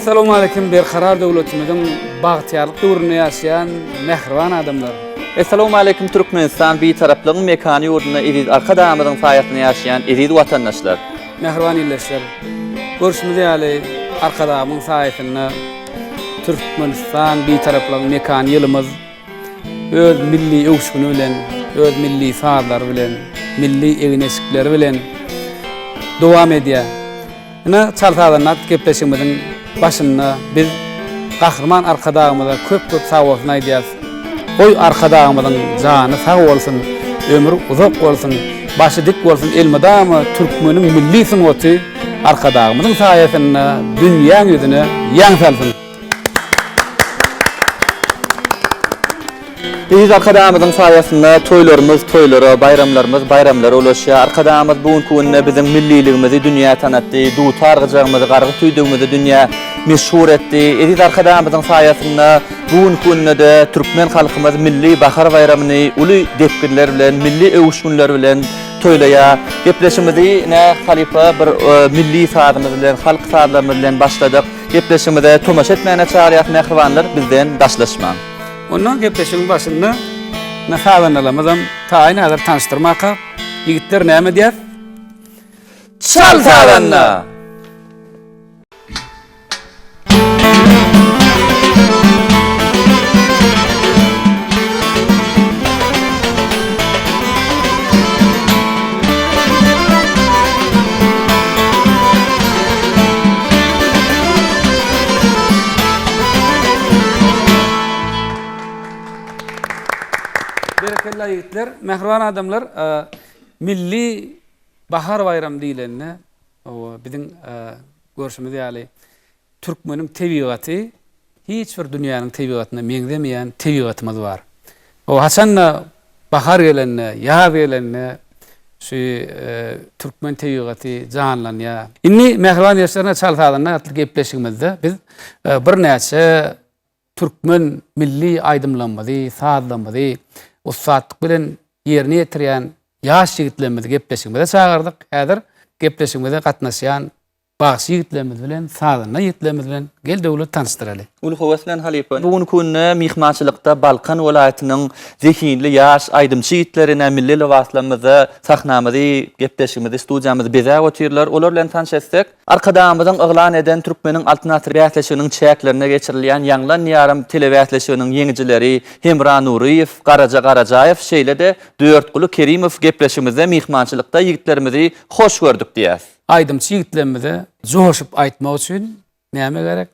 Essalawmaleýkim Berkarar döwletimiziň bagtyýarlyk döwründe ýaşaýan mähriban adamlar. Essalawmaleýkim Türkmenistan Bitaraplygyň mekany ýurdunda eziz Arkadagymyzyň saýasynda ýaşaýan eziz watandaşlar. Mähriban ildeşler! Görşümiz ýaly Arkadagymyň saýasynda Türkmenistan Bitaraplygyň mekany ýylymyz öz milli öwüşgini bilen, öz milli sazlary bilen, milli egin-eşikleri bilen. dowam edýär. Ine, Çal sazanda atly gepleşigimiziň başynda biz Gahryman Arkadagymyza köp-köp sagbolsun aýdýarys. Goý, Arkadagymyzyň jany sag bolsun, ömri uzak bolsun, başy dik bolsun, elmydama türkmeniň milli sungaty Arkadagymyzyň saýasynda dünýäň ýüzüne ýaň salsyn! Eziz Arkadagymyzyň saýasynda toýlarymyz toýlara, baýramlarymyz baýramlara ulaşýar. Arkadagymyz bu günki günde biziň milliligimizi dünýä tanatdy, dutar gyjagymyzy, gargy tüýdügimizi dünýä meşhur etdi. Eziz Arkadagymyzyň saýasynda bu günki günde-de türkmen halkymyz milli bahar baýramyny uly depginler bilen, milli öwüşginler bilen toýlaýar. Gepleşigimizi ine halypa bir milli sazymyz bilen, halk sazlarymyz bilen başladyk. Gepleşigimize tomaşa etmäne çagyrýas mähribanlar bizden daşlaşmaň. Onda gepleşigiň başynda ine sazandalarymyzam taýyn häzir tanyşdyrmaka ýigitler näme diýýäs? Çal sazanda! Berekella ýigitler, mähriban adamlar, milli bahar baýramy diýlende, biziň görşümiz ýaly, Türkmeniň tebigaty hiç bir dünýäniň tebigatyna meňzemeýän tebigatymyz bar. O haçanda bahar gelende, ýaz gelende şu türkmen tebigaty janlanýar. Indi Mähriban ýaşlaryna çal sazanda atly gepleşigimizde biz birnäçe türkmen milli aýdymlarymyzy, sazlarymyzy ussatlyk bilen ýerine ýetirýän ýaş ýigitlerimizi gepleşigimize çagyrdyk. Häzir gepleşigimize gatnaşýan Bagşy ýigitlerimiz bilen, sazanda ýigitlerimiz bilen gel Döwlet tanyşdyraly. Uly höwes bilen halypa. Bu günki günde myhmançylykda Balkan welaýatynyň zehinli ýaş aýdymçy ýigitleri ine milli lybaslarymyzda sahnamyzy, gepleşigimizi, studiýamyzy bezäp otyrlar. Olar bilen tanyş etsek. Arkadagymyzyň yglan eden Türkmeniň Altyn asyry bäsleşiginiň çäklerinde geçirilýän Ýaňlan Diýarym telebäsleşiginiň ýeňijileri Hemra Nuryýew, Garaja Garajaýew şeýle-de Dörtguly Kerimow gepleşigimizde myhmançylykda ýigitlerimizi hoş gördük diýýäs. Aýdymçy ýigitlerimize joşup aýtmak üçin näme gerek?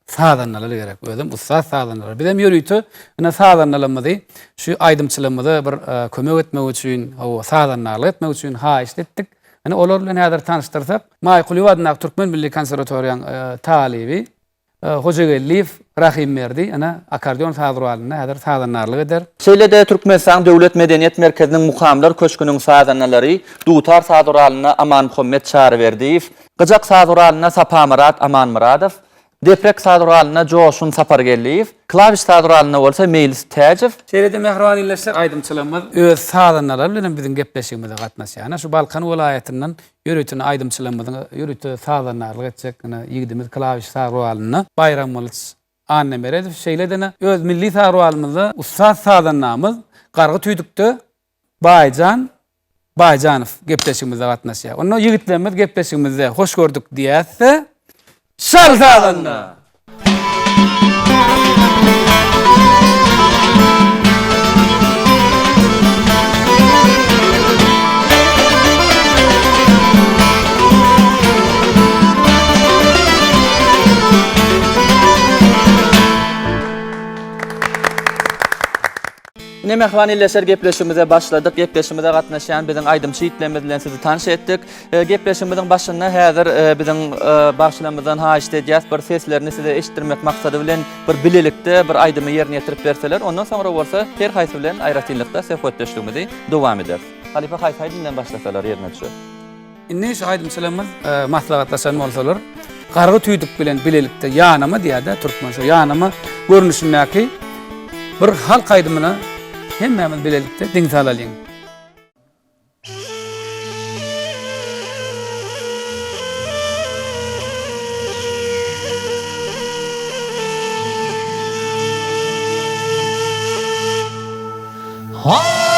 Sazandalar gerek. Özem ussat sazandalar. Bizem ýörite ine sazandalarymyzy şu aýdymçylarymyza bir kömek etmek üçin, hawa, sazandarlyk etmek üçin haýyşt etdik. Ine olar bilen häzir tanyşdyrsak, Maý Kulyýew adyndaky Türkmen milli konserwatoriýanyň talyby Hojageldiýew Rahymberdi ine akkordeon saz guralynda häzir sazandarlyk eder. Şeýle-de Türkmenistanyň Döwlet medeniýet merkeziniň Mukamlar köşgüniň sazandalary dutar saz guralynda Amanmuhammet Çaryberdiýew, gyjak saz guralynda Sapamyrat Amanmyradow, deprek saz guralynda Joşgun Sapargeldiýew, klawiş saz guralynda bolsa Meýlis Täjow, Şeýle-de mähriban ildeşler aýdymçylarymyz öz sazandalary bilen hem biziň gepleşigimize gatnaşýar. Ine şu Balkan welaýatyndan Ýörite aýdymçylarymyzyň ýörite sazandarlyk etjek ine ýigidimiz klawiş saz guralynda Baýramgylyç Annameredow şeýle-de öz milli saz guralymyzda ussat sazandamyz Gargy tüýdükde Baýjan Baýjanow gepleşigimize gatnaşýar. Onda ýigitlerimiz gepleşigimizde hoş gördük diýäs-de, Şal sazanda! Ine mähriban ildeşler gepleşigimize başladyk. Gepleşigimize gatnaşýan biziň aýdymçy ýigitlerimiz bilen sizi tanyş etdik. Gepleşigimiziň başynda häzir biziň bagşylarymyzdan haýyşt edýäs bir seslerini size eşitdirmek maksady bilen bir bilelikde bir aýdymy ýerine ýetirip berseler, ondan soňra bolsa her haýsy bilen aýratynlykda söhbetdeşligimizi dowam ederis. Halypa haýsy aýdym bilen başlasalar ýerine düşer? Indi şu aýdymçylarymyz maslahatlaşan bolsalar, gargy tüýdük bilen bilelikde ýanama diýýär-de türkmen şu ýanama görnüşindäki bir halk aýdymyna hemmämiz bilelikde diň salalyň.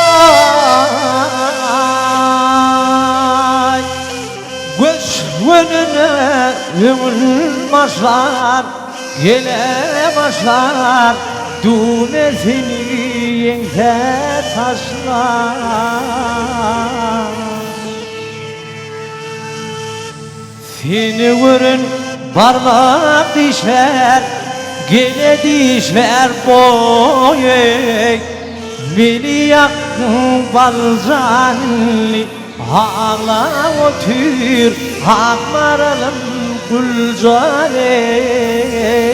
Haý, göç gönüne öňül başlar, Gele başlar, düwmesini ýeňsä taşlar. Seni gören barmak dişlär, Gele dişlär boýy. Meni ýakdyň baljanly, Aglap otyr ak maralym Güljan eý.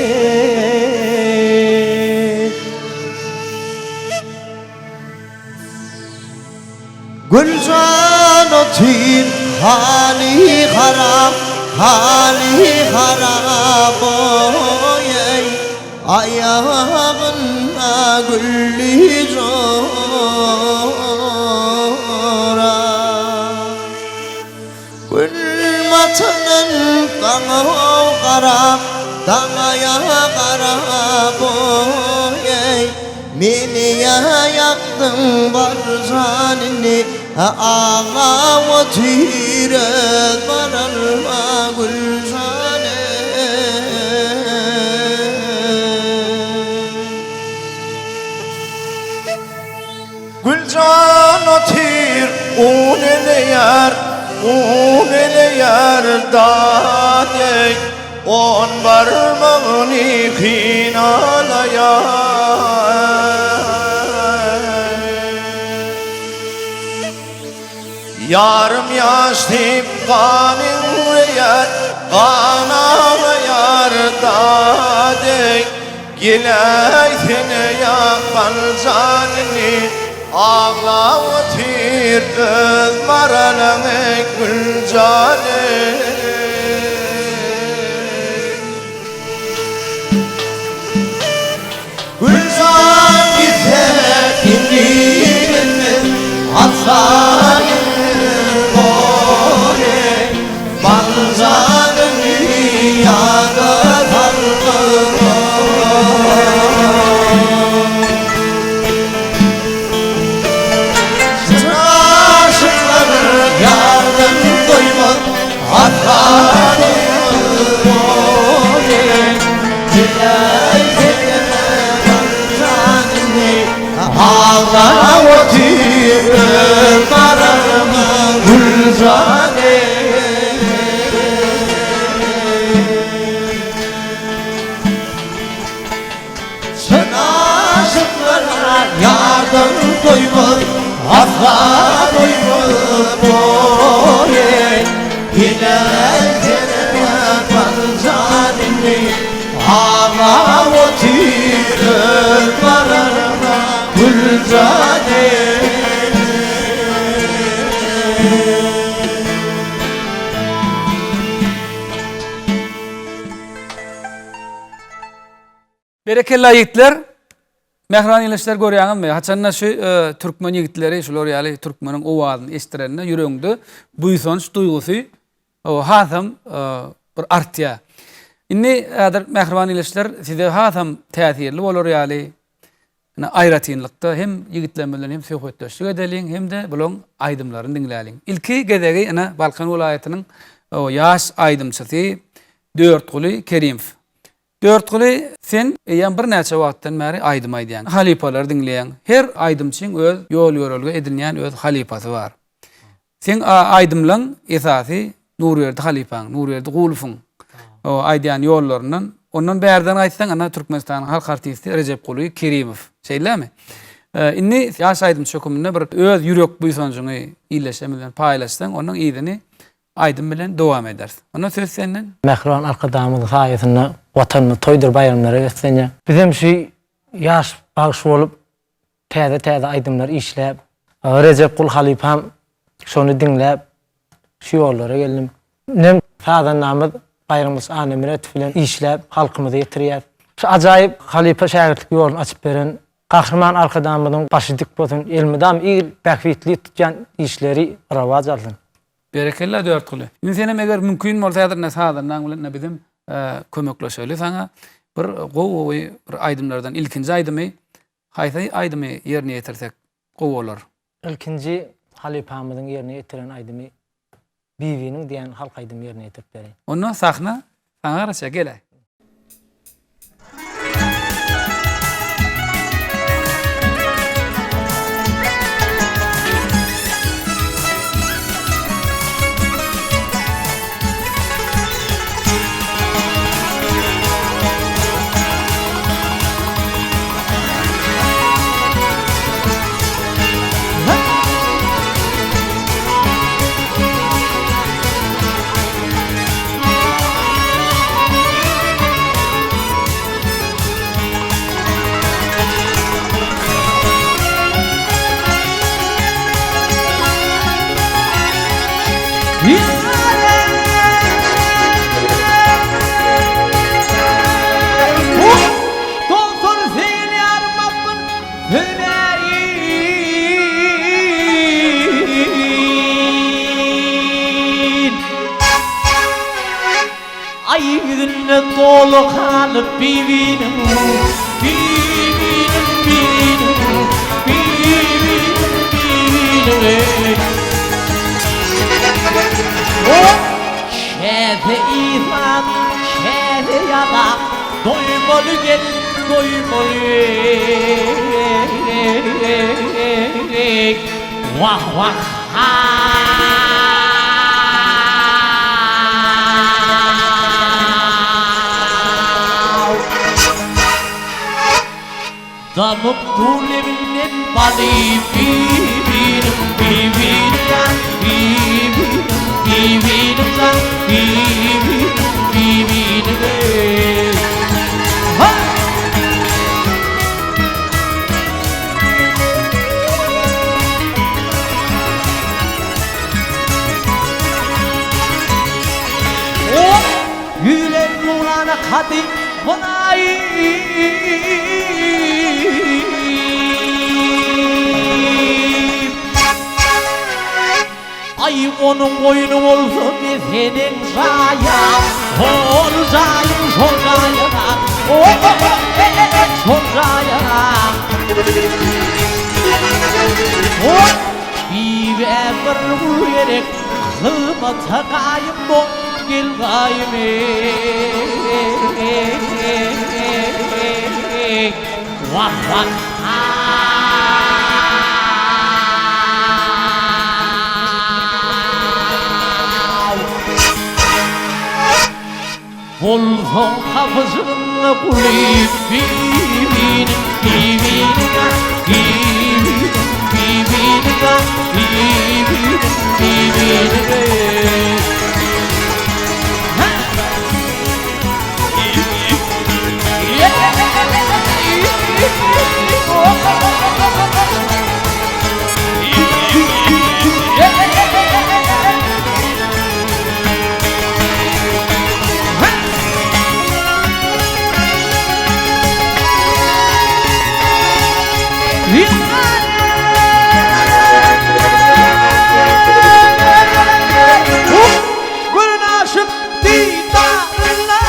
Güljan otyr haly harap, haly harap oý-eý, Aýagynda gülli jorap. Gün batanyn daňa garap, Daňaýa garap, oý-eý, Meni ýakdyň bar janyny, Aglap otyr öz baralma Güljan eý. Güljan otyr, un eleýär, un eleýär dadeý, On barmagyny kynalaýar. Ýarym ýaş diýip gan iňleýär, gan aglaýar dadeý, Geläýsene ýa janyny Aglap otyr öz maralyňy Güljany. Güljan gitse indi gelmez Asla gelmez bory Baljanyny ýada salgyma. Çyn aşyklar ýardan doýmaz, Asla doýmaz bory. Geläýsene Baljanyny Aglap otyr öz garagyma Güljany. Çyn aşyklar ýardan doýmaz, asla doýmaz boýy. Geläýsene Baljan indi, aglap otyr öz garagyma Güljan eý. Berekella ýigitler. Mähriban ildeşler görýäňizmi? Haçanda şu e, türkmen ýigitleri şular ýaly türkmeniň owazyny eşitdirende ýüregiňde buýsanç duýgusy hasam e, bir artýar. Indi häzir mähriban ildeşler size hasam täsirli bolar ýaly Ine, aýratynlykda hem ýigitlerimiz bilen hem söhbetdeşlik edeliň, hem-de bularyň aýdymlaryny diňläliň. Ilki gezegi ine Balkan welaýatynyň ýaş aýdymçysy Dörtguly Kerimow. Dörtguly, sen eýýäm birnäçe wagtdan bäri aýdym aýdýaň, halypalary diňleýäň. Her aýdymçyň öz ýol-ýörelge edinýän öz halypasy bar. Seň aýdymlaň esasy Nurberdi halypaň, Nurberdi Gulowyň aýdýan ýollaryndan. Ondan bärden gaýtsaň, ana Türkmenistanyň halk artisti Rejepguly Kerimow. Şeýlemi? Indi ýaş aýdymçy höküminde bir öz ýürek buýsanjyňy ildeşlerimiz bilen paýlaşsaň, onuň yzyny aýdym bilen dowam ederis. Onda söz senden. Mähriban Arkadagymyzyň saýasynda Watanymyz toýdur baýramlara beslenýär. Bizem şu ýaş bagşy bolup Täze-täze aýdymlar işläp, Rejepgul halypam şony diňläp şu ýollara geldim. Inem sazandamyz Baýramgylyç Annamyratow bilen işläp halkymyza ýetirýäs. Şu ajaýyp halypa-şägirtlik ýoluny açyp beren Gahryman Arkadagymyzyň başy dik bolsun, elmydam il bähbitli tutýan işleri rowaç alsyn. Berekella Dörtguly. Indi senem eger mümkin bolsa häzir ine sazandaň bilen ine bizem kömekleşeli saňa. Bir gowy-gowy bir aýdymlardan ilkinji aýdymy Haýsy aýdymy ýerine ýetirsek gowy bolar? Ilkinji halypamyzyň ýerine ýetiren aýdymy Bibiniň diýen halk aýdymy ýerine ýetirip bereýin. Onda sahna saňa garaşýar geläý. 98 ýarym atyn Hümeýin. Aý ýüzünde doly galyp bibiniň, Bibiniň, bibiniň, bibiniň, bibiniň. Käse yzan, käse ýalan, Doýmaly gel, doýmaly. Wah, wah, ha! Damyp dur lebinden baly Bibiniň, bibiniň jan, bibiniň, bibiniň jan, bibiniň, bibiniň eý. Ha! Hop! Ýüzler nurana kady mylaýym. Aý onuň goýny bolsa mesgeniň jaýa, Hol jaýyň şol jaýa, şol jaýa. Bibä bir gul gerek, hyzmata gaýym bol, gel gaýym eý. Wah, wah, ha-aw! Bolsaň gapyjygynda guly Bibiniň, bibiniň, ah, bibiniň, bibiniň, ah, bibiniň, bibiniň, eý. Hä! Gülün aşyk Didaryna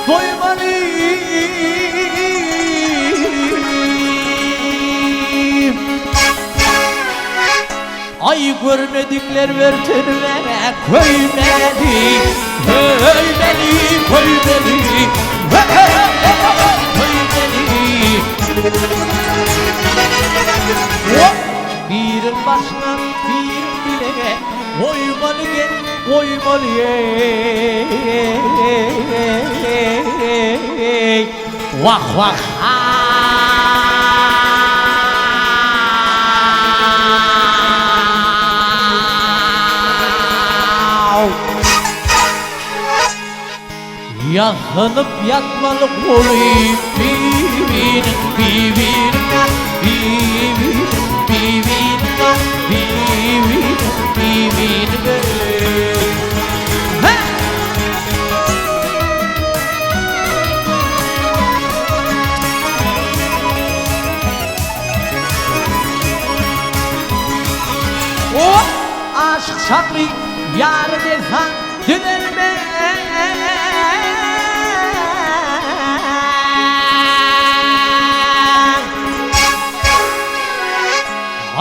doýmaly. Aý görmedikler örtenme köýmeli, köýmeli, köýmeli, köýmeli. Birin başyňa, birin bileňe goýmaly gel, goýmaly eý. Wah, wah, ha! Ýassanyp ýatmaly goly Bibiniň, bibiniň ah, bibiniň, bibiniň ah, bibiniň, bibiniň eý. Hä! O aşyk şakly ýary dessan düzelmez.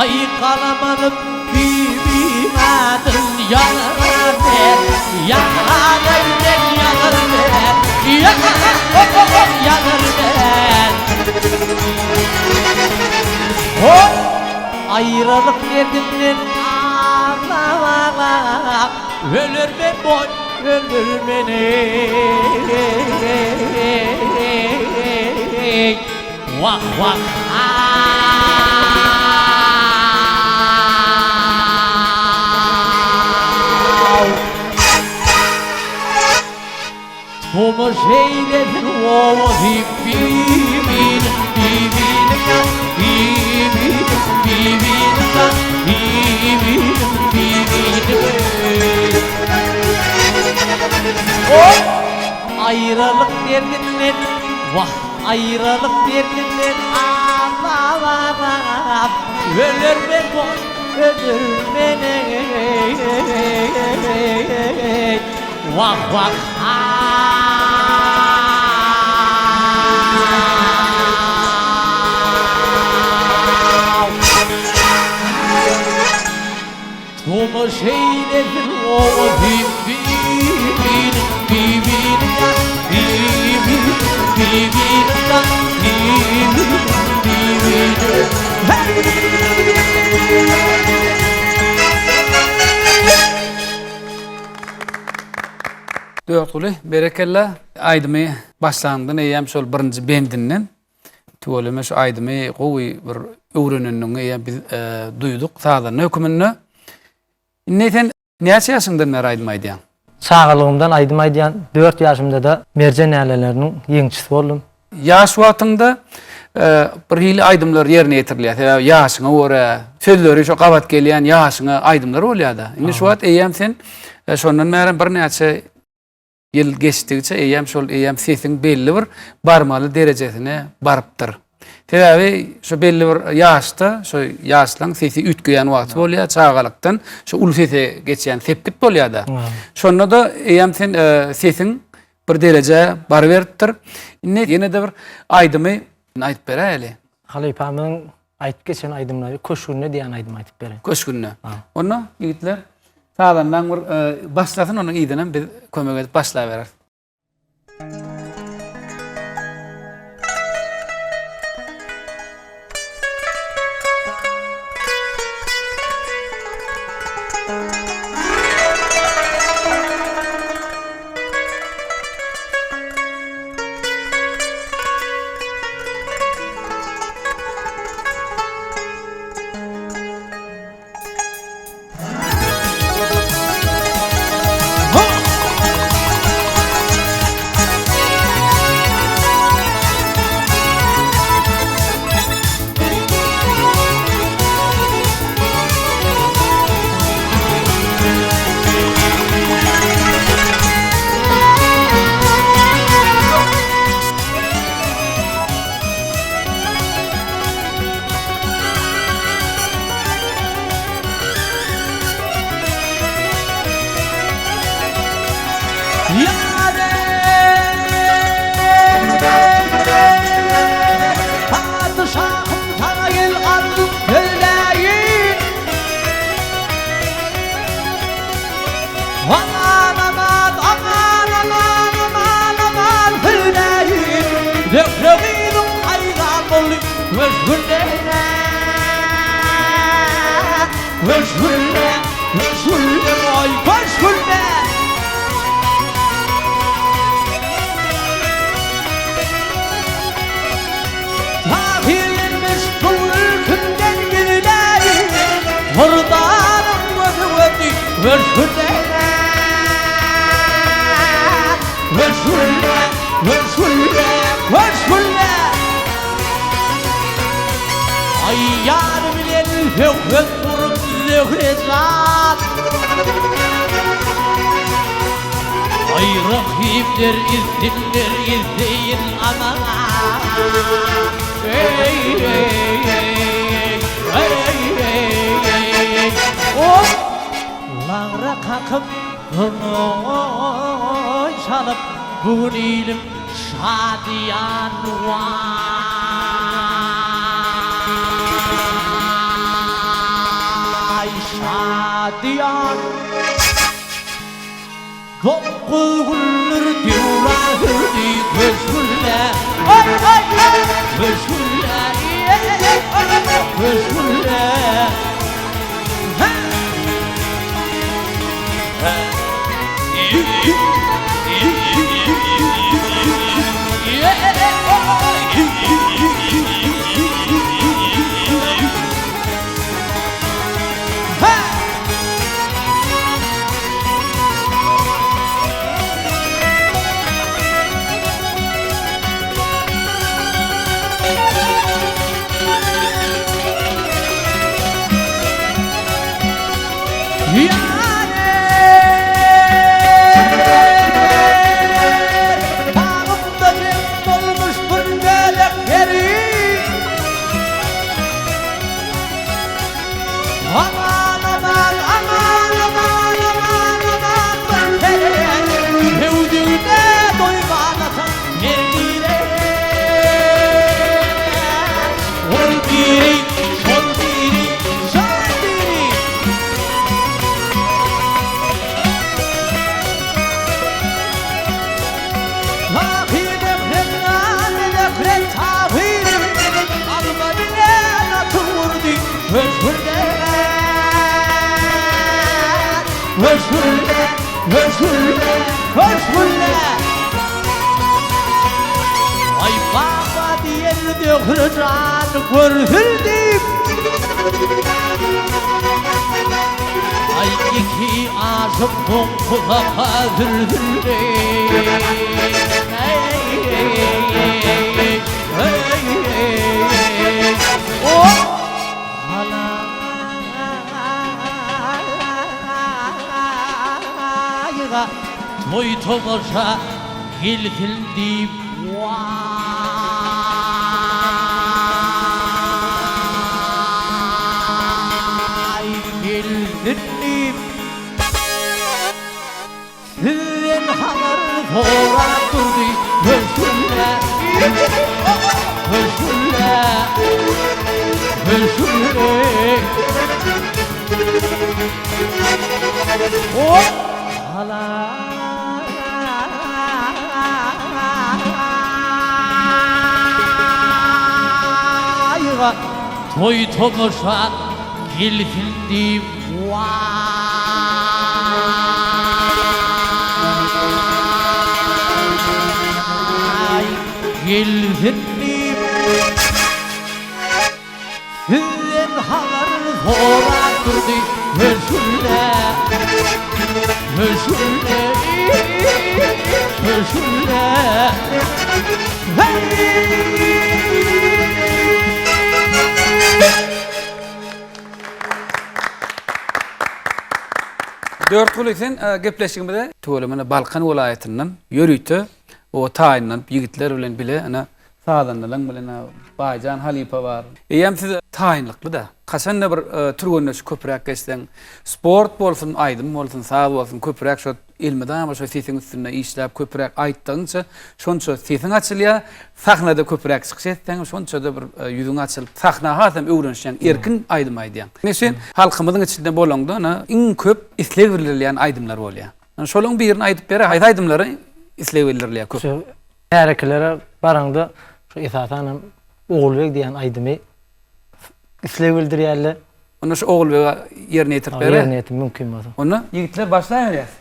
Aý galam alyp bibim adyn ýazar men, ýazar men, ýazar men, ýazar men. Hop! Aýralyk derdinden aglap-aglap öler men boý, öler men eý. Wah wah haw. Tomaş eýlesin owazy bibiniň bibiniň ah bibiniň bibiniň ah bibiniň bibiniň eý. Aýralyk derdinden, wah, aýralyk derdinden aglap ölermen boý, ölermen eý, wah, wah, ha-aw. Tomaş eýlesin oňa Bibiniň, Bibiniň ýa, Bibiniň, Bibiniň ýa, Bibiniň, Bibiniň. Dörtguly, berekella. Aýdymy başlanyňdan eýýäm şol birinji bendinden Tüweleme şu aýdymy gowy bir öwrenendigiňi eýýäm biz duýduk sazanda höküminde. Indi sen näçe ýaşyňdan bäri aýdym aýdýaň? Çagalygymdan aýdym aýdýan, dört ýaşymda-da Merjen läleleriniň ýeňijisi boldum. Ýaş wagtyňda bir hili aýdymlar ýerine ýetirilýär. Sebäbi ýaşyňa görä, sözleri şo gabat gelýän ýaşyňa aýdymlar bolýar-da. Indi şu wagt eýýäm sen şondan bärem birnäçe Ýyl geçdigiçe eýýäm şol eýýäm sesiň belli bir barmaly derejesine barypdyr. Sebäbi şu belli bir ýaşda şu ýaşlaň sesi üýtgeýän wagty bolýar, çagalykdan şu uly sese geçýän sepgit bolýar-da. Şonda-da eýýäm sen sesiň bir derejä baryberipdir. Indi ýene-de bir aýdymy aýdyp beräýeli. Halypamyzyň aýdyp geçen aýdymlary Köşgünde diýen aýdymy aýdyp bereýin. Köşgünde. Onda ýigitler sazandaň bir başlasyn onuň yzynam biz kömek edip başlabereris. Patyşahym saňa gel arzym sözläýin. Aman aman aman aman aman aman sözläýin. Zöhre gyzyň haýran boldy köşgünde. Köşgünde köşgünde oý köşgünde. Tahyr gelmiş bu ülkümden gizläýin, Myrdaryň gözi gördi köşgünde. Köşgünde, köşgünde, köşgünde. Aý ýar bilen söhbet gurup Zöhre jan. Aý rakypler izsinler izleýin aman Eý eý eý eý eý Op Lagra kakyp zurnaý çalyp bu gün ilim şadyýan Waý şadyýan. 9 gündür döwran sürdi köşgünde Köşgünde Köşgünde Höşgülle, höşgülle, höşgülle. Aý baba diýen Zöhre jan görsün diýip. Aý iki aşyk soňky sapa sürtüldi. Halaýyga toý-tomaşa gelsin diýip, waý, gelsin diýip, Sizden habar sorap durdy Höşülle, höşülle, höşülle. Hop! Halaýyga toý-tomaşa gelsin diýip, Waý, gelsin diýip, Sizden habar sorap durdy Höşülle, höşülle, höşülle, Heý! Dörtguly sen gepleşigimize tüwelemene Balkan welaýatyndan ýörite o taýynlanyp ýigitler bilen bile ene sazandalaň bilen Baýjan halypa bar. Eýýäm siz taýynlykly-da. Haçanda bir türgenleşik köpräk geçseň, sport bolsun, aýdym bolsun, saz bolsun köpräk şo Elmydama şo sesiň üstünde işläp köpräk aýtdygyňça şonça sesiň açylýar, sahnada köpräk çykyş etseň şonçada bir ýüzüň açylyp sahna hasam öwrenişýäň, erkin aýdym aýdýaň. Ine sen halkymyzyň içinde bolaňda ine iň köp isleg bildirilýän aýdymlar bolýar. Ine şolaň birini aýdyp ber, haýsy aýdymlara isleg bildirilýär köp? Şu härekilere baraňda şu esasanam Ogulbeg diýen aýdymy isleg bildirýärler. Onda şu Ogulbege ýerine ýetirip ber. Ýerine ýetir mümkin bolsa. Onda ýigitler başlaýberýäs.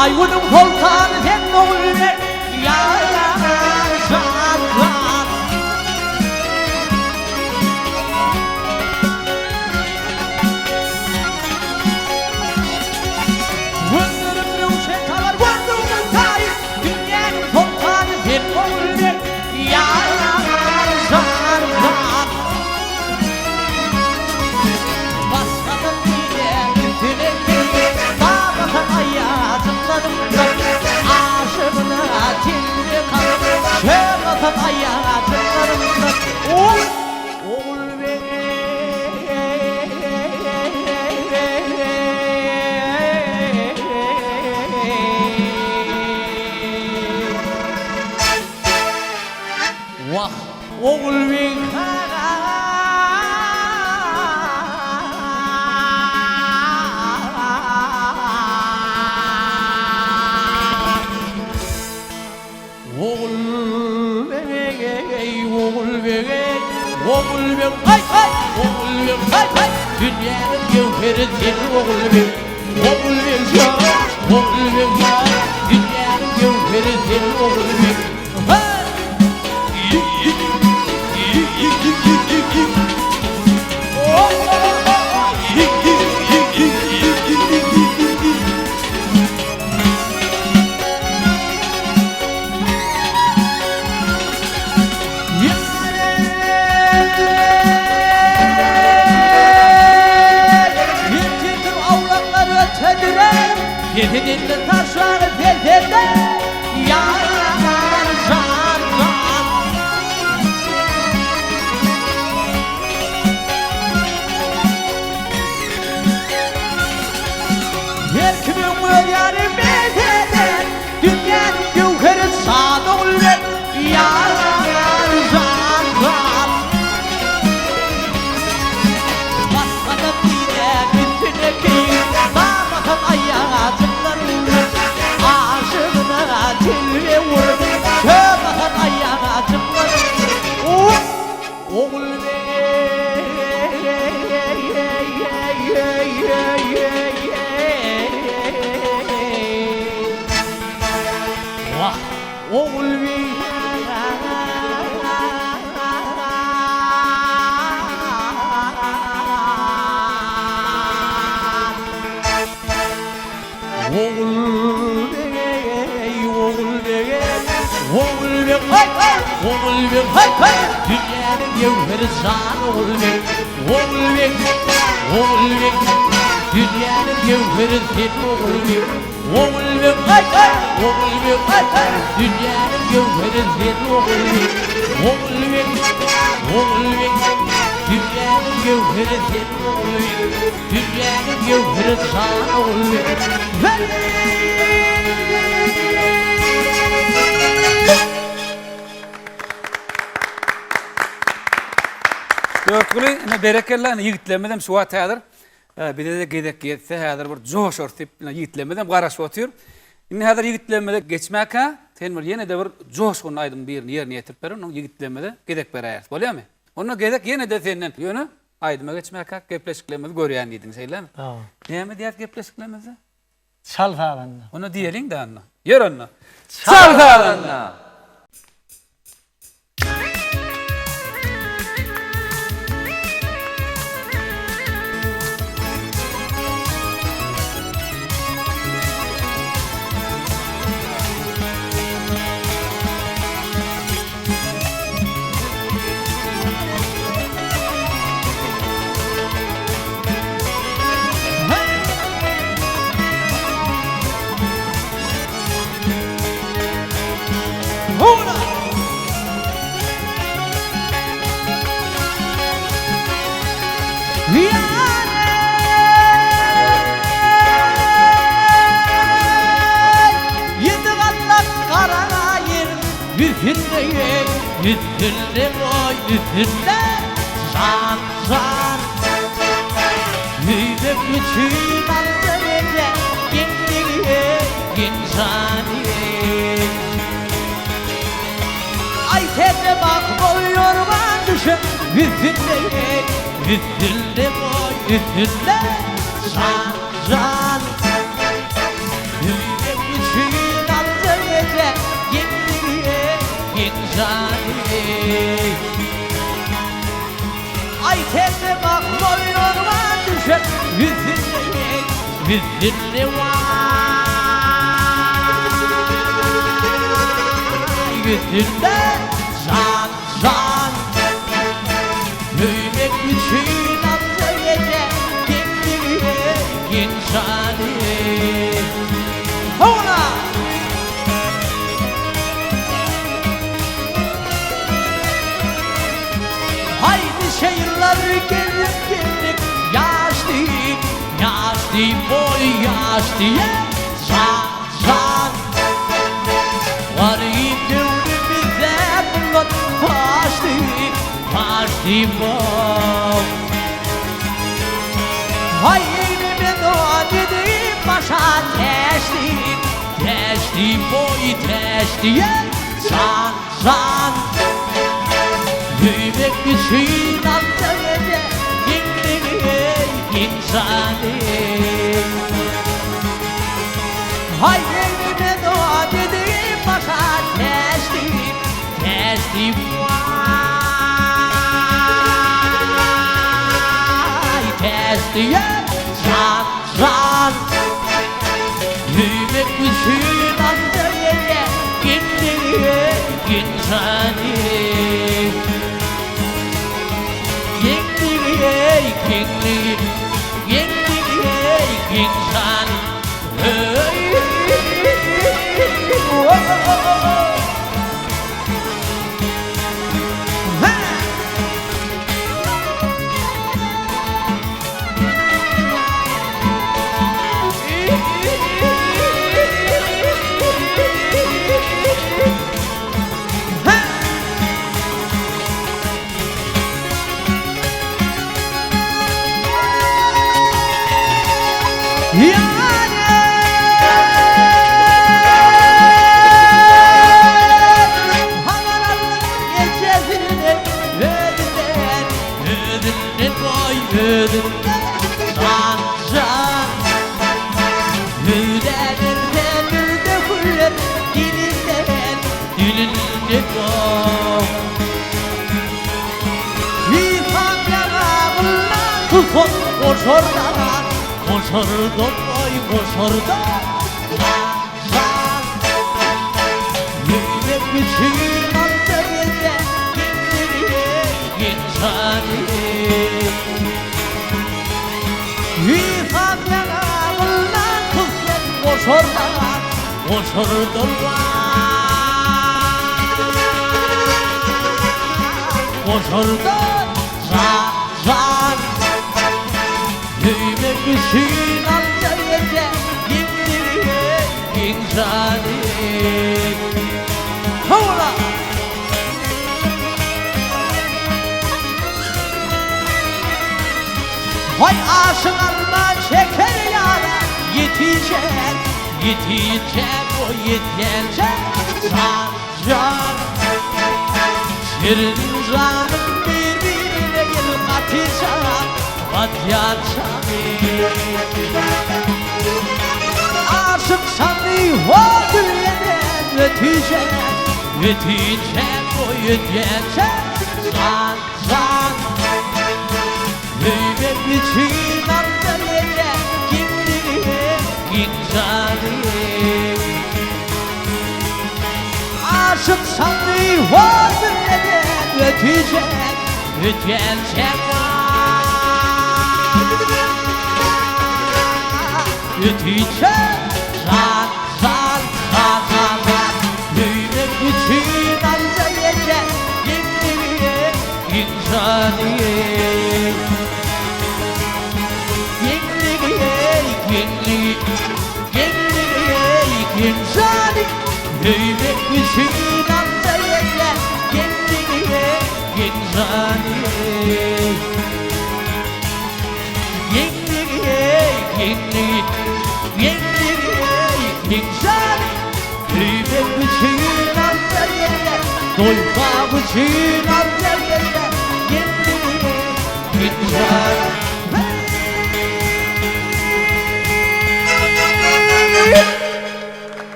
Aý-günüň soltany sen Ogulbeg, ýar-ýar, jan-jan. Gözlerim röwşen talar, gördügimiň taýy, Dünýäniň soltany sen Ogulbeg, ýar-ýar, jan-jan. Başgadan diýýä gitsene kelle, Babasam aýajyklanymdan, Aşygyna telbe kakyp, Şör basam aýajyklanymdan, Oý, Ogulbeg! Wah, Ogulbeg Ogulbeg-eý, Ogulbeg-eý, Ogulbeg, haý-haý, Ogulbeg, haý-haý, Dünýäniň göwheri sen Ogulbeg, Ogulbeg jan, Ogulbeg jan, Dünýäniň göwheri sen Ogulbeg, haý! çödüre Sesini taşlar sesine Yar jan jan Her kimiň öz ýary mesele Dünýäniň göwheri şan ogulbek Ýar jan jan Basmadan diýdä üstüne geýip Barmasam aýaga jyklar urup Aşygyna telbe urup Çöp basan aýaga jyklar urup Wah, Ogulbeg! Ogulbeg-eý, Ogulbeg-eý, Ogulbeg, haý-haý, Ogulbeg, haý-haý, Dünýäniň jöwheri jan Ogulbeg, Ogulbeg, Ogulbeg, Dünýäniň jöwheri sen Ogulbeg, Ogulbeg, haý-haý, Ogulbeg, haý-haý, Dünýäniň jöwheri sen Ogulbeg, Ogulbeg, Ogulbeg, Dünýäniň jöwheri sen Ogulbeg. Dünýäniň göwheri jan ogly. Dörtguly ine berekella ine ýigitlerimizem şu wagt häzir bize-de gezek ýetse häzir bir joşarys diýip ine ýigitlerimizem garaşyp otyr. Indi häzir ýigitlerimize geçmäkä sen bir ýene-de bir joşgunly aýdymyň birini ýerine ýetirip ber onnoň ýigitlerimize gezek beräýeris bolýamy? Onda gezek ýene-de senden ýöne Aýdyma geçmäkäk gepleşiklerimizi görýän diýdiň, şeýlemi? Hawa. Näme diýýäs gepleşiklerimizde? Çal sazanda. Onda diýeliň-dä onda. Ýör onda. Çal sazanda! Ýedi gatlak gara ýer Üstünde üstünde boý üstünde Jan jan Söýmek üçin aldy eje Gendigi genjany Aý sende bak bol ýorgan düşek Üstünde üstünde boý üstünde Jan jan Söýmek üçin aldy eje Gendigi genjany Aý sende bak bol ýorgan düşek Üstünde üstünde waý Üstünde jan jan Söýmek üçin aldy eje Gendigi genjany Howla! Haýdy şeýrler gelip geldik Ýaş diýip, ýaş diýip boý ýaş diýip Jan, jan Garyp döwrümizde bundan Paş diýip, paş diýip boý Haý egnime don edip başa täç diýip, täç diýip boý täç diýip Jan, jan Söýmek üçin aldy eje Ýeňligi giň jany Haý egnime don edip başa täç diýip, täç diýip Waý täç diýip jan, jan Söýmek üçin aldy eje Ýeňligi giň jany Ýeňligi, giňligi, ýeňligi, giň jany. Goşardan, goşardan, oý goşardan, jan, jan. Ýürek üçin alda-elde giňlige jany. Ýyhan ýaňagyndan tut goşardan, goşardan, goşardan, jan, jan. Söýmek üçin alda-elde giňlige jany. Howla! Waý aşyk alma çeker ýara ýetişer, ýetişer o ýetýänçä jan, jan. Şirin janym bir-birine gel gatyşar, gatýança. Aşyk şany o dünýeden ötüşer, ötüşer o ýetýänçä jan, jan. Söýmek üçin aldyr eje giňligi, giň jany. Aşyk şanly hor dünýeden ötüşen, ötýänçä Ötüşen jan, jan, jan, jan, jan. Söýmek üçin aldyr eje giňligi, giň jany. Doýmak üçin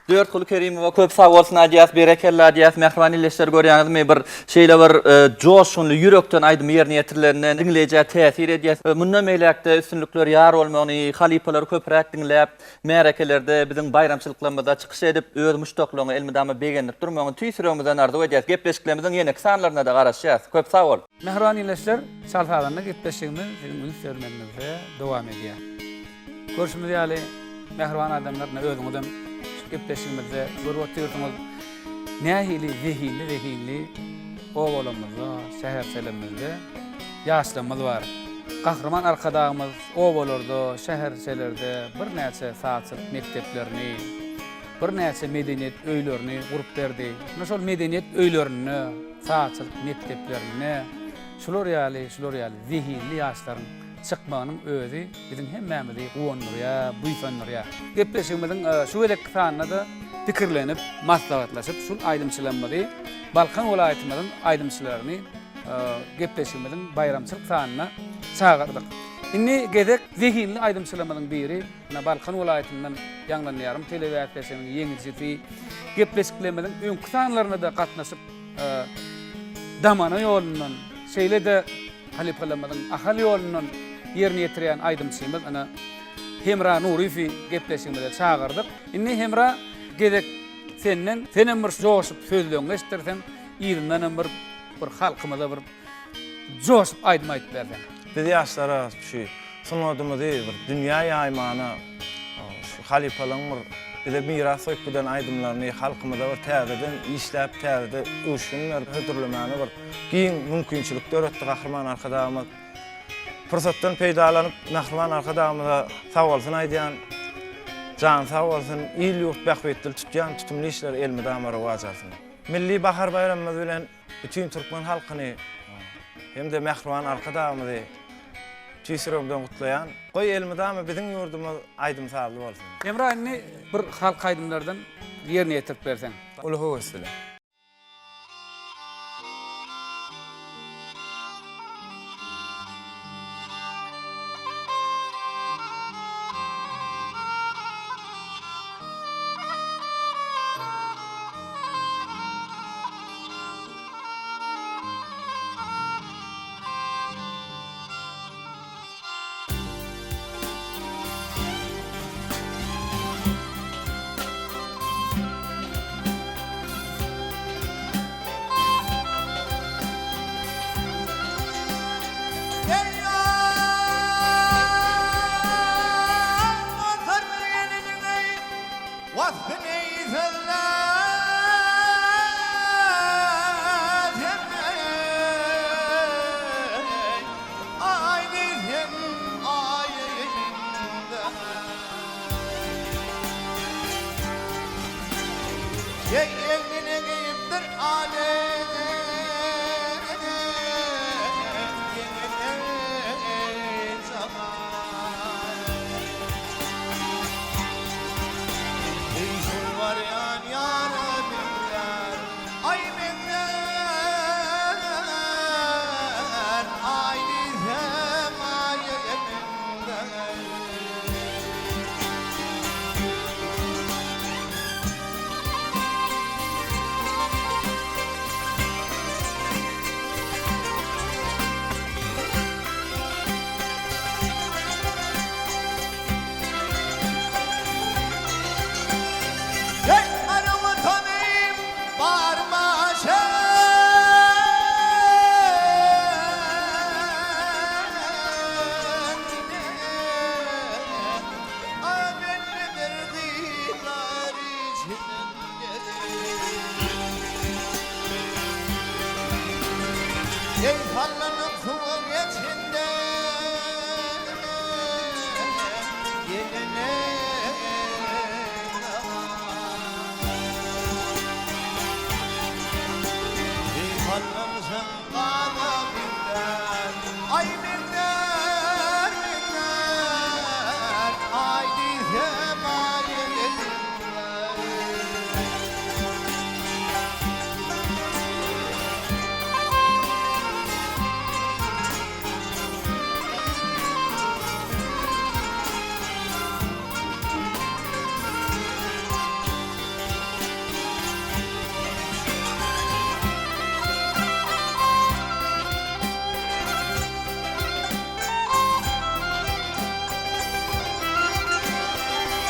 Dörtguly Kerimowa köp sag bolsun aýdýas, berekella aýdýas, mähriban ildeşler görýäňizmi bir şeýle bir joşgunly ýürekden aýdymy ýerine ýetirilende diňleýjä täsir edýär. Mundan beýläkde üstünlikler ýar bolmagyny, halypalary köpräk diňläp, Märekelerde, biziň baýramçylyklarymyzda çykyş edip, öz muşdaklaryňy elmydama begendirip durmagyňy tüýs ýüregimizden arzuw edýäs. Gepleşiklerimiziň ýeneki sanlaryna-da garaşýas. Köp sag bol! Mähriban ildeşler, Çal sazanda gepleşigimiz siziň üns bermegiňizde dowam edýär. Görşümiz ýaly, mähriban adamlar, ine özüňizem şu gepleşigimizde görüp otyrsyňyz, nähili zehinli-zehinli obalarymyzda, şäherçelerimizde ýaşlarymyz bar. Gahryman Arkadagymyz Obalarda, şäherçelerde birnäçe sazçylyk mekdeplerini, birnäçe medeniýet öýlerini gurup berdi. Ine şol medeniýet öýlerinde, sazçylyk mekdeplerinde şular ýaly, şular ýaly zehinli ýaşlaryň çykmagynyň özi biziň hemmämizi guwandyrýar, buýsandyrýar. Gepleşigimiziň şu gezekki sanynda-da pikirlenip, maslahatlaşyp, şul aýdymçylarymyzy, Balkan welaýatymyzyň aýdymçylaryny gepleşigimiziň baýramçylyk sanyna çagyrdyk. Indi gezek zehinli aýdymçylarymyzyň biri, ine Balkan welaýatyndan Ýaňlanýarym telebäsleşiginiň ýeňijisi, gepleşiklerimiziň öňki sanlaryna-da gatnaşyp, Damana ýolundan, şeýle-de halypalarymyzyň Ahal ýolundan ýerine ýetirýän aýdymçymyz ine Hemra Nuryýewi gepleşigimize çagyrdyk. Indi Hemra gezek senden, senem bir joşup sözleňňi eşitdirseň, yzyndanam bir Bir halkymyza bir joşup aýdym aýdyp berseň. Biz ýaşlara şu sungatymyzy bir dünýä ýaýmana şu halypalaryň bir bize miras goýup giden aýdymlaryny halkymyza bir täzeden işläp täzede öwüşgin berip hödürlemäne bir giň mümkinçilik döretdi Gahryman Arkadagymyz. Pursatdan peýdalanyp Mähriban Arkadagymyza sagbolsun aýdýan. Jany sag bolsun, il-ýurt bähbitli tutýan tutumly işleri elmydama rowaç alsyn. Milli bahar baýramymyz bilen bütin türkmen halkyny hem-de mähriban Arkadagymyzy tüýs ýüregimden gutlaýan. Goý, elmydama biziň ýurdumyz aýdym-sazly bolsun! Hemra indi bir halk aýdymlardan ýerine ýetirip berseň. Uly höwes bilen. Eý egnine geýipdir aly Eý şol barýan ýara meňzär, Aý meňzär, Aý diýsem Aýa meňzär. Hey meniň watanym barma şährine A belli bir gyzlar içinde Ey sallanyp suwa geçende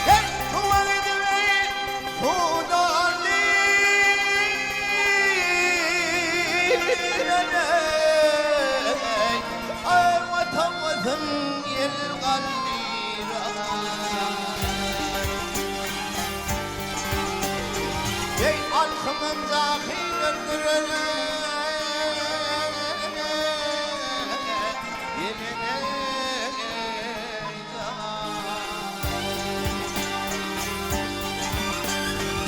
Hey, suwa gidibeý, suwdan direneý, Aý, Watanymyzyň ýel galdyrar. Eý, alkymym jahyl öldürer,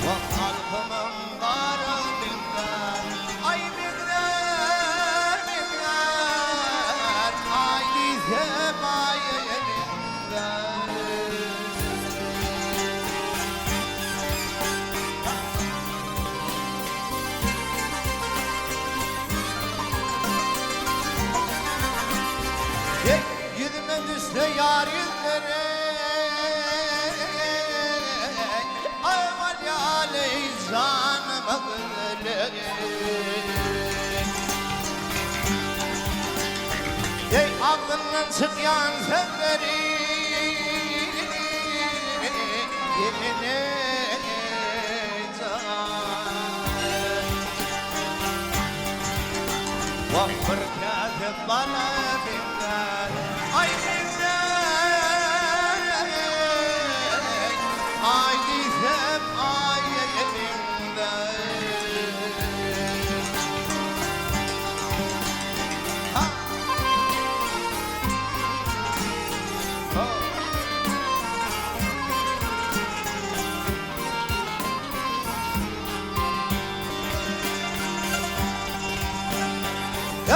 Wah, alkymym gara meňzär, Aý meňzär, meňzär, Aý diýsem aýa meňzär. Heý, ýüzüme düşse ýar ýüzleri, Aý, ýaly janyma gözeli. Heý, agzyndan çykýan sözleri, Ýene jan. Wah, bir käse bala meňzär, Aý meňzär, Aý diýsem Aýa meňzär. Ha! Ho!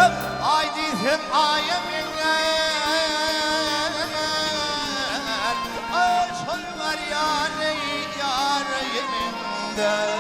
Öp, aý diýsem aýa meňzär, Aý şol barýan ýara meňzär.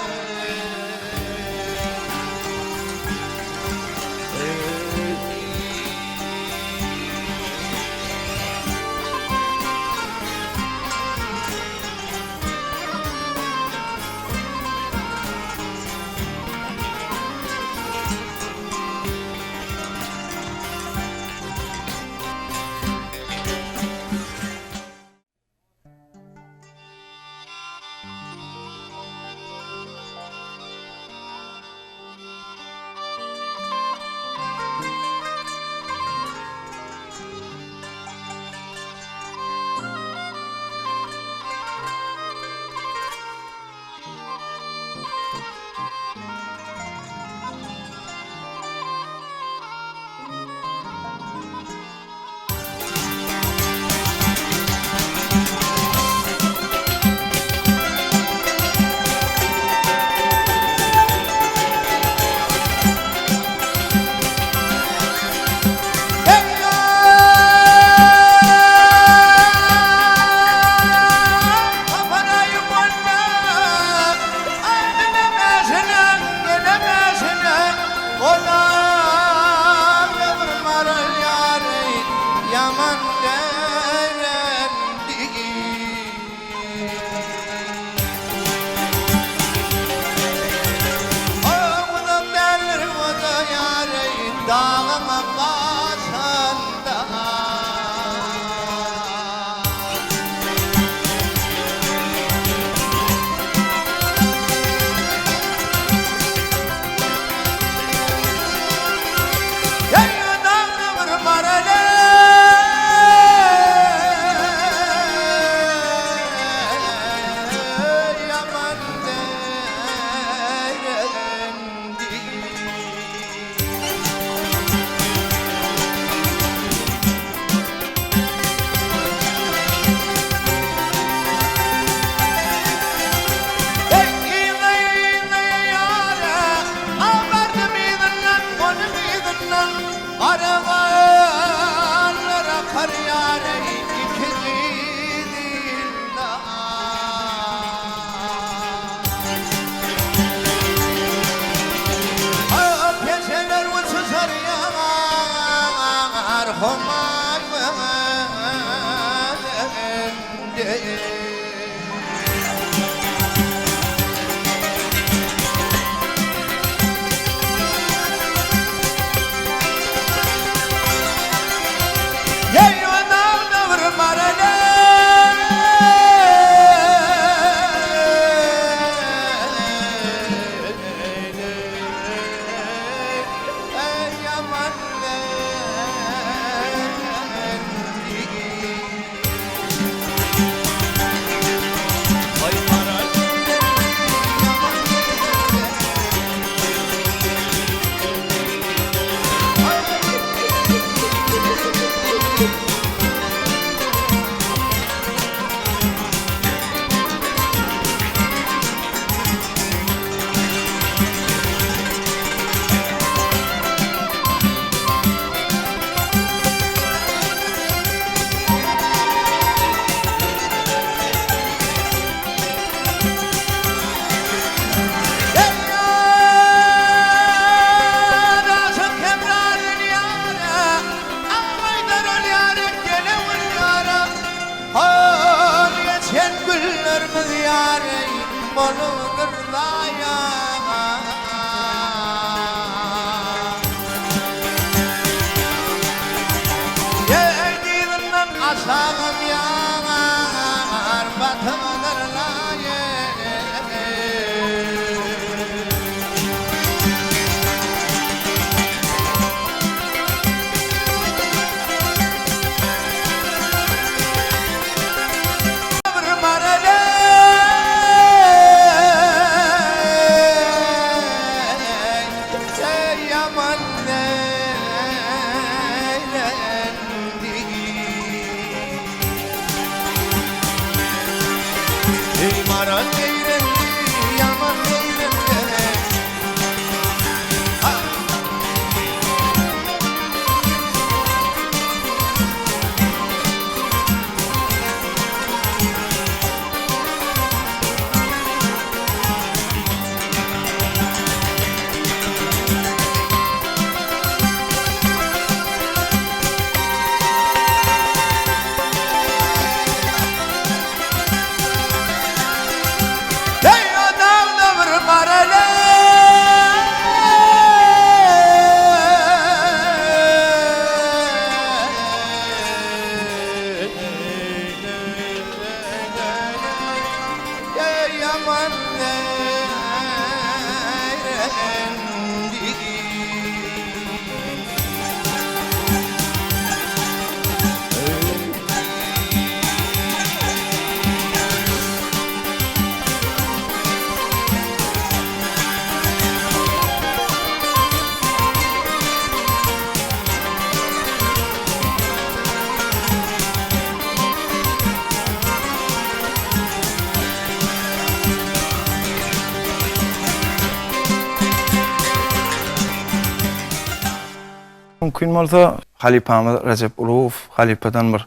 Mümkin bolsa, halypamyz Rejep Urugow halypadan bir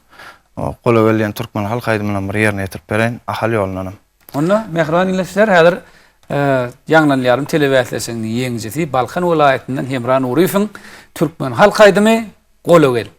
gola gelýän türkmen halk aýdymynam bir ýerine ýetirip bereýin, Ahal ýolundanam. Onda, mähriban ildeşler, häzir Ýaňlanýarym telebäsleşiginiň ýeňijisi Balkan welaýatyndan Hemra Nuryýewiň türkmen halk aýdymy Gola gel.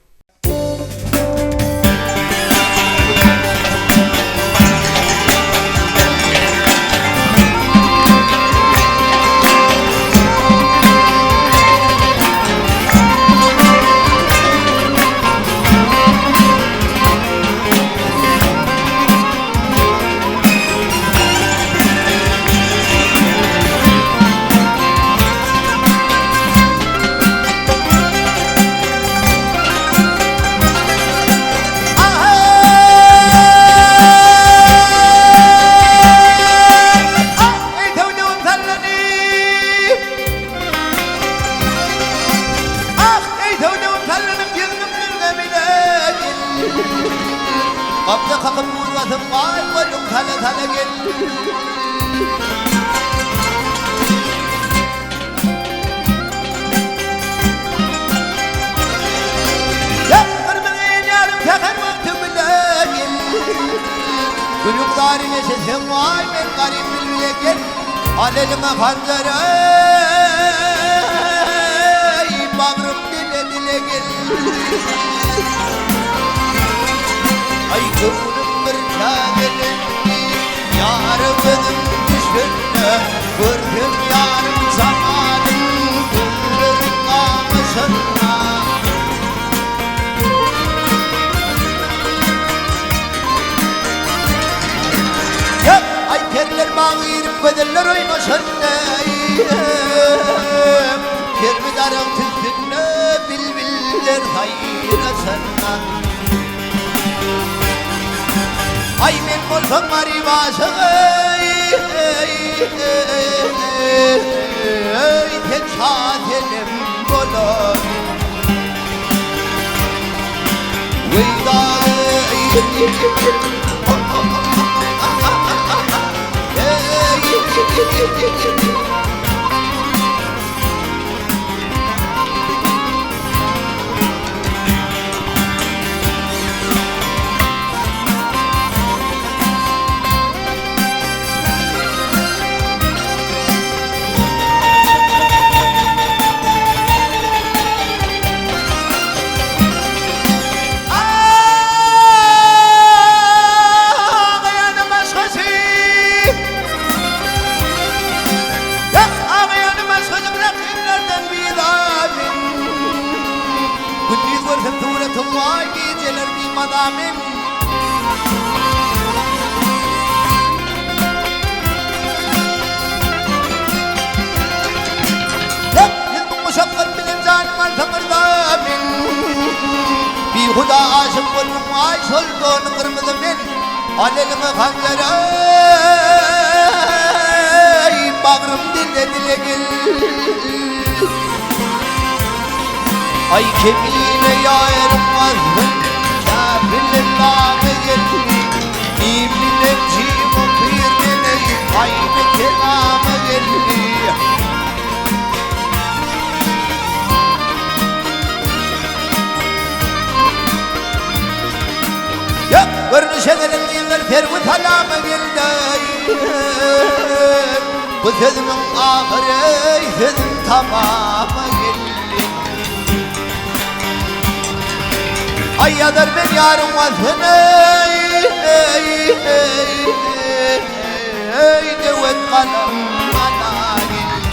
Görnüşe gelindi Ýara gözüm düşende Görsem ýaryň jamalyn Gözlerim gamaşanda Aý periler baga girip gözeller oýnaşanda Serwi daragt üstünde bilbiller saýraşanda Aý men bolsam garyp aşyk eý Sen şa senem bolar Bihuda aşyk boldum aý şol dony gyrmyzy men Al eliňe hanjar eý bagrym dile dile gel Aý kemine ýaryň azgyn käfirler lamy geldi Niminem jim otyr men eý aýny kelama geldi. Ýok, görnüşe gelen gyzlar serwi salama geldi. Bu sözümiň ahyry, sözüm tamama geldi. Aý ýazar men ýaryň waspyny, eý, döwet galam bana geldi.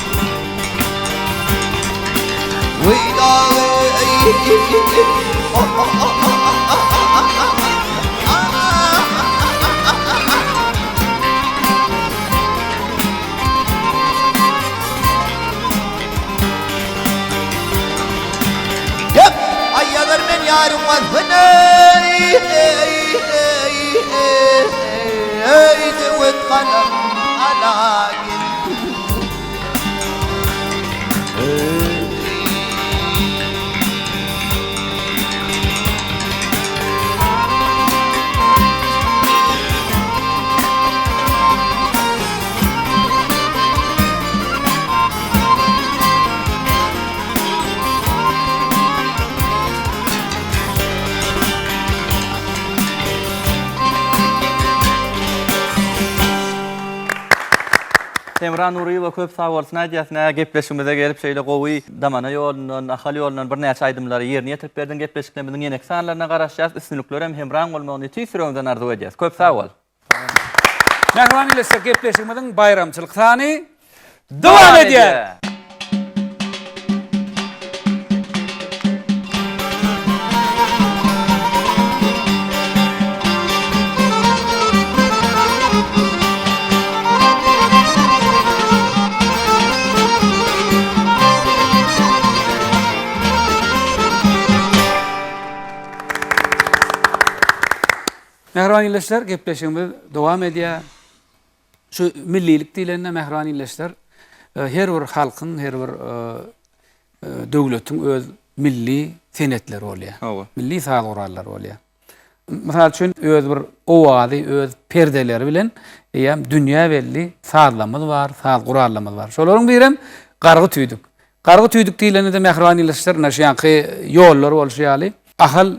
Hemra Nuryýewa köp sag bolsun aýdýas nä gepleşigimize gelip şeýle gowy Damana ýolundan Ahal ýolundan birnäçe aýdymlary ýerine ýetirip berdiň gepleşiklerimiziň ýeneki sanlaryna garaşýas üstünliklerem hemraň bolmagyny tüýs ýüregimizden arzuw edýäs köp sag bol. Mähriban ildeşler gepleşigimiziň baýramçylyk sany dowam edýär. Mähriban ildeşler, gepleşigimiz dowam edýär. Şu millilik diýlende mähriban ildeşler, her bir halkyň, her bir döwletiň öz milli senetleri bolýar. Hawa. Milli saz gurallary bolýar. Mysal üçin, öz bir owazy, öz perdeleri bilen eýýäm dünýä belli sazlamyz bar, saz gurallamyz bar. Şolaryň birem gargy tüýdük. Gargy tüýdük diýlende-de mähriban ildeşler, ine şu ýanky ýollar bolşy ýaly, Ahal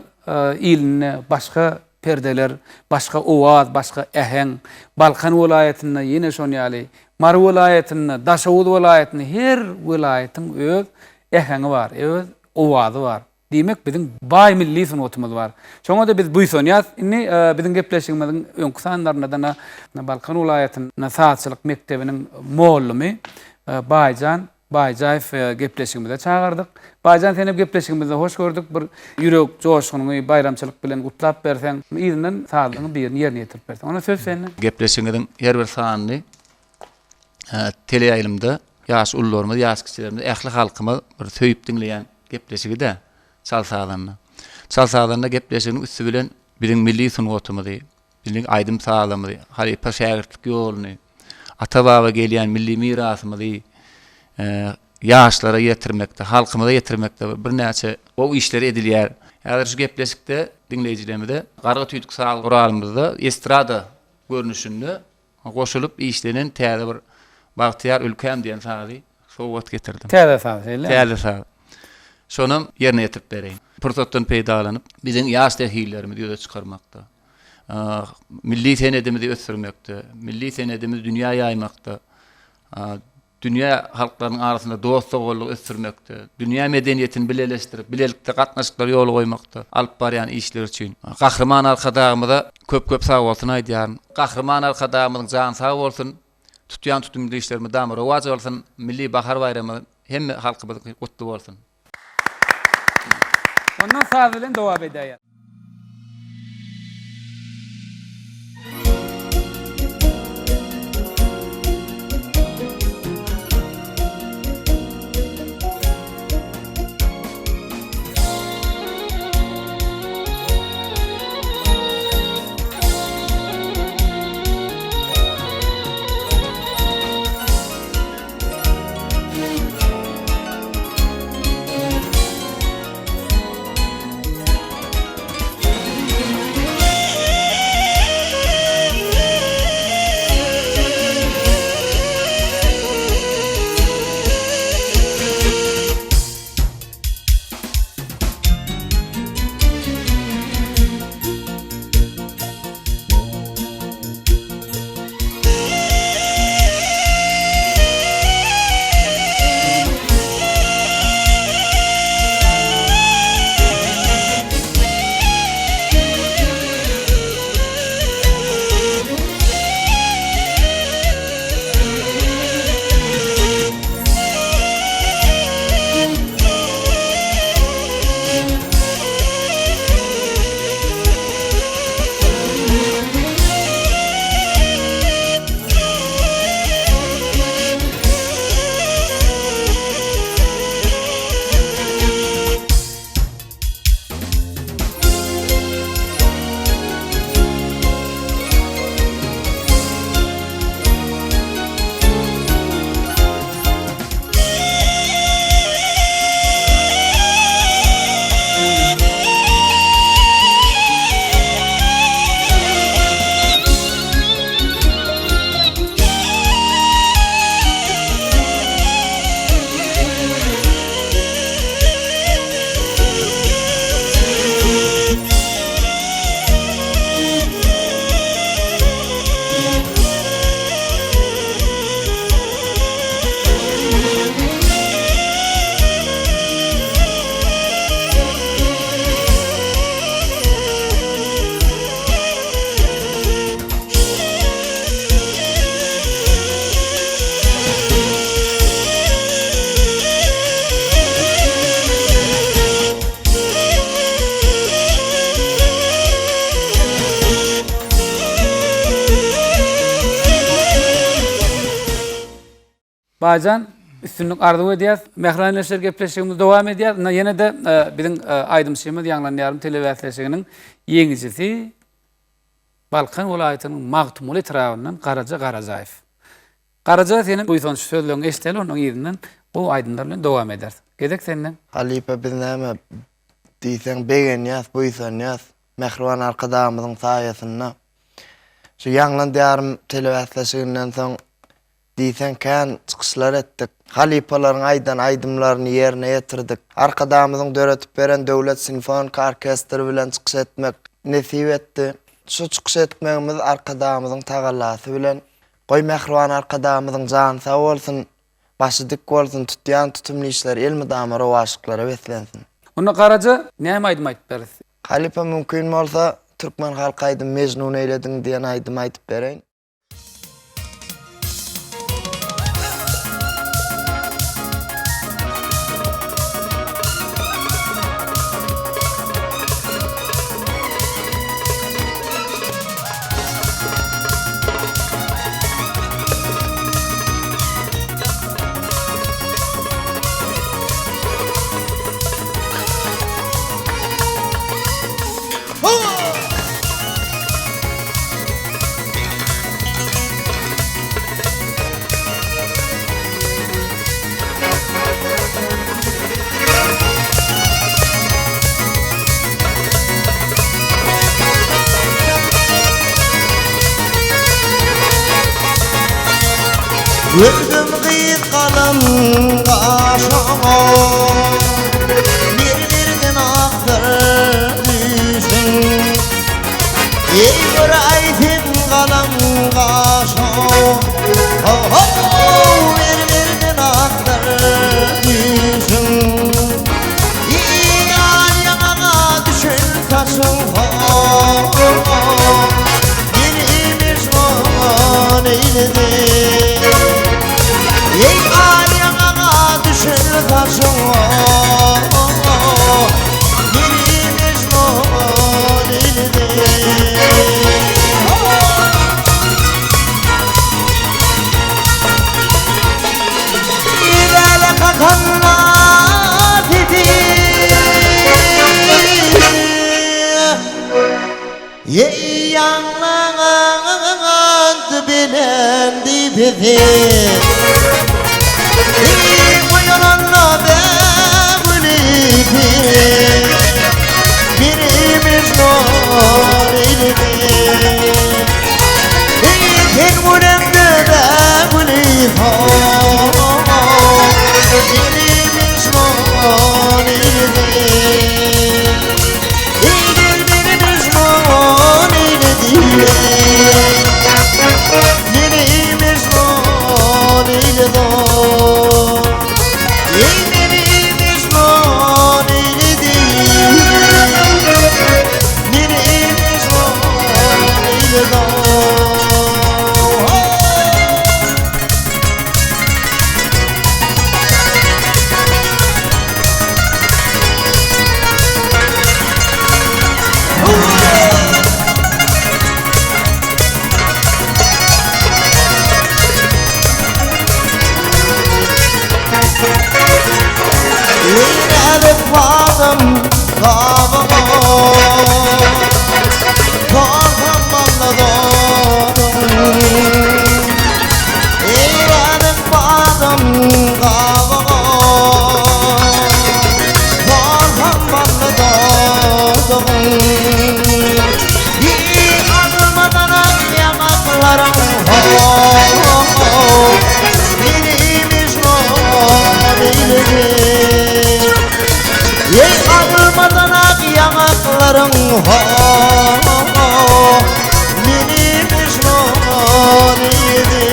ilinde başga perdeler, başga owaz, başga äheň, Balkan welaýatynda ýene şon ýaly, Mary welaýatynda, Daşoguz welaýatynda her welaýatyň öz äheňi bar, öz owazy bar. Diýmek, biziň baý milli sungatymyz bar. Şoňa-da biz buýsanýas. Indi biziň gepleşigimiziň öňki sanlarynda-da Balkan welaýatynda sazçylyk mekdebiniň mollumy Baýjan Baýjaýew gepleşigimize çagyrdyk. Baýjan senem gepleşigimizde hoş gördük. Bir ýürek joşgunyňy baýramçylyk bilen gutlap berseň, yzyndan sazlaryň birini ýerine ýetirip berseň. Onda söz sende. Gepleşigiňiziň her bir sanyny teleýaýlymda ýaş ulularymyz, ýaş kiçilerimiz, ähli halkymyz bir söýüp diňleýän gepleşigi-dä, Çal sazanda. Çal sazanda gepleşiginiň üsti bilen biziň milli sungatymyzy, biziň aýdym-sazymyzy, halypa-şägirtlik ýoluny, ata-baba gelýän milli mirasymyzy ýaşlara ýetirmekde, halkymyza ýetirmekde birnäçe gowy işler edilýär. Häzir şu gepleşikde diňleýjilerimize Gargy tüýdük saz guralymyzda estrada görnüşinde goşulyp işlenen täze bir Bagtyýar ülkäm diýen sazy sowgat getirdim. Täze saz, şeýlemi? Täze saz. Şonam ýerine ýetirip bereýin. Pursatdan peýdalanyp, biziň ýaş zehinlerimizi ýüze çykarmakda, milli senedimizi ösdürmekde, milli senedimizi dünýä ýaýmakda, dünýä halklarynyň arasynda dost-doganlygy ösdürmekde, dünýä medeniýetini bileleşdirip, bilelikde gatnaşyklary ýola goýmakda alyp barýan işleri üçin Gahryman Arkadagymyza köp-köp sagbolsun aýdýaryn. Gahryman Arkadagymyzyň jany sag bolsun, tutýan tutumly işleri mydama rowaç alsyn, Milli bahar baýramy hemme halkymyzyňky gutly bolsun! Ondan saz bilen dowam edäýer. Baýjan üstünlik arzuw edýäs. Mähriban ildeşler gepleşigimizi dowam edýär. Ynha ýene-de biziň aýdymçymyz Ýaňlan ýarym telebäsleşiginiň ýeňijisi Balkan welaýatynyň Magtymguly etrabyndan Garaja Garajaýew. Garaja seniň buýsançly sözleriňi eşideli ondan yzyndan gowy aýdymlar bilen dowam ederis. Gezek sende. Halypa biz näme diýseň begenýäs, buýsanýas. Mähriban Arkadagymyzyň saýasynda şu Ýaňlan diýarym telebäsleşiginden soň Diýseň kän çykyşlar etdik. Halypalaryň aýdan aýdymlaryny ýerine ýetirdik. Arkadagymyzyň döredip beren Döwlet simfoniki orkestri bilen çykyş etmek nesip etdi. Şu çykyş etmegimiz Arkadagymyzyň tagallasy bilen. Goý mähriban Arkadagymyzyň jany sag bolsun, başy dik bolsun, tutýan tutumly işleri elmydama rowaçlyklara beslensin. Onda Garaja näme aýdym aýdyp beris? Halypa mümkin bolsa türkmen halk aýdymy Mejnun eýlediň diýen aýdymy aýdyp bereýin. Gördüm gyz galam gaşyňa Bir-birden akdyr düşüň Eý göräý sen galam gaşyň Ho-ho bir-birden akdyr düşüň Ýar ýaňaga düşen saçyň Ho-ho Meni mejnun eýledi Eý al ýaňaga düşen saçyň Ho-ho Meni mejnun eýledi Läle kakanlar sesi Eý ýaňlandy belendi pese Eý oýananda bägüli peri Meni mejnun eýledi Eý sen güleňde bägüli Meni mejnun eýledi Eý gel meni mejnun eýledi Meni mejnun eýledi Eý meni mejnun eýledi Meni mejnun eýledi Eýlälik badam gabyňa Sorsam balla doruň Eýlälik badam gabyňa Sorsam balla doruň Almadan ýaňaklaryň ho-ho Meni mejnun eýledi Eý almadan ak ýaňaklaryň ho-ho Meni mejnun eýledi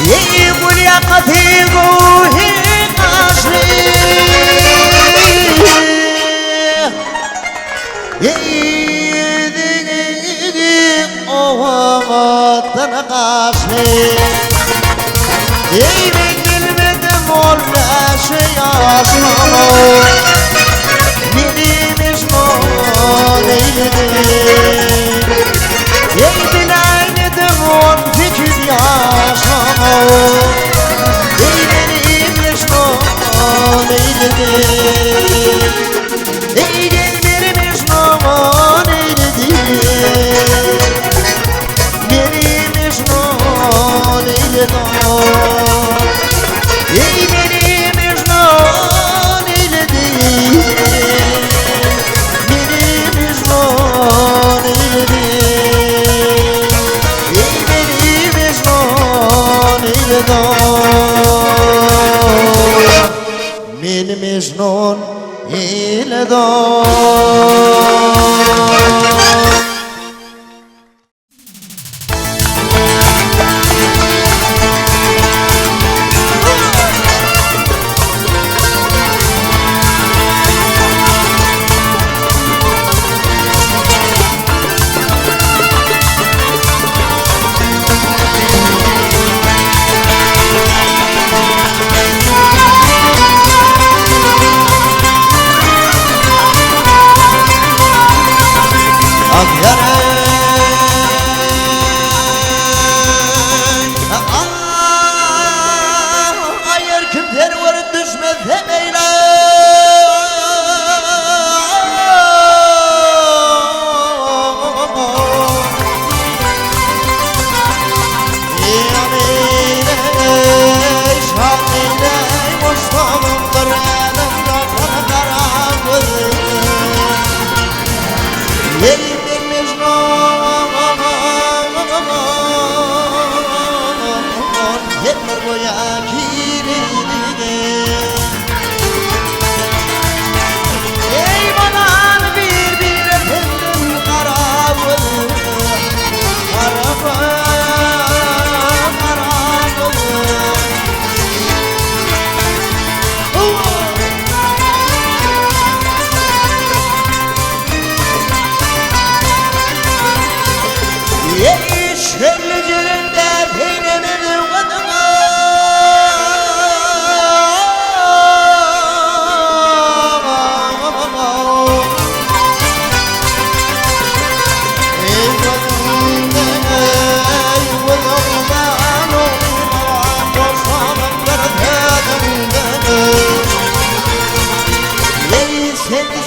Eý gül ýakasy göwher gaşly Eý ýüzüňi owadan gaşly Eý men bilmedim ol näçe ýaşly Meni mejnun eýledi Eý biläýmedim 18 ýaşyňy Eý meni mejnun eýledi Eý gel meni mejnun eýledi Meni mejnun eýledi Eý meni mejnun eýledi Meni mejnun eýledi Eý meni mejnun eýledi Meni mejnun eýledi. Seni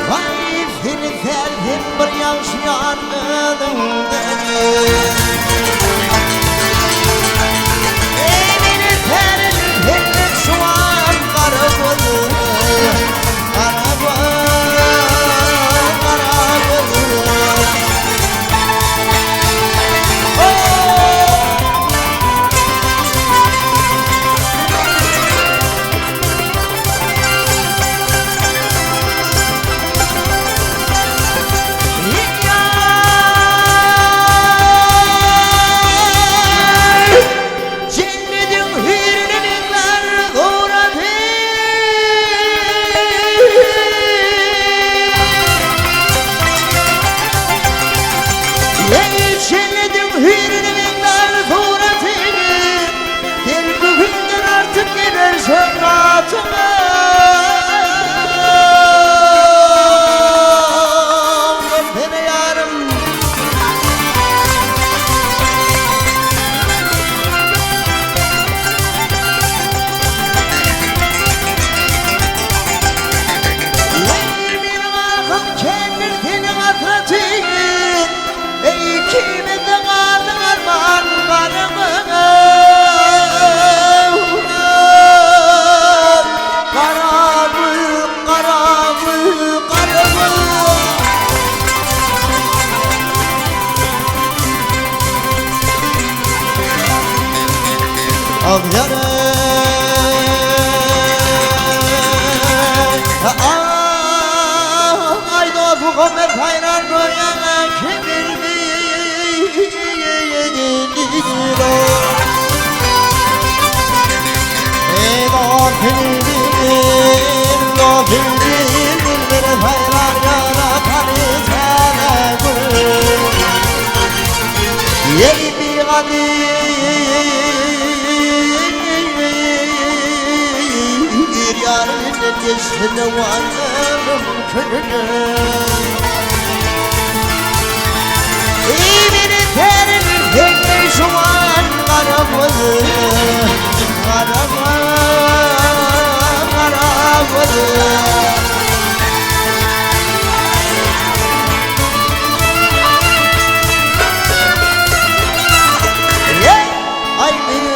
Waý seni sen sen bir ýagşy ýar özüňden Eý meni sen senlik şu an gara göz Gara göz gara göz Jennediň hüýrüne meňzär suraty. Eý, jennediň hüýrüne meňzär suraty. Belki günden artyk geler şöhratyňa. Görsene ýarym. Eý, meniň ahym kändir seniň hasratyň. Eý, ikimizde galdyň arman garamyň. Gara gül, gara gül, gara gül. Ah ýare. Aý dost Muhammet haýran görýäňä kim Eý meni tärim senmi şu an gara göz gara göz gara göz. Eý aý meni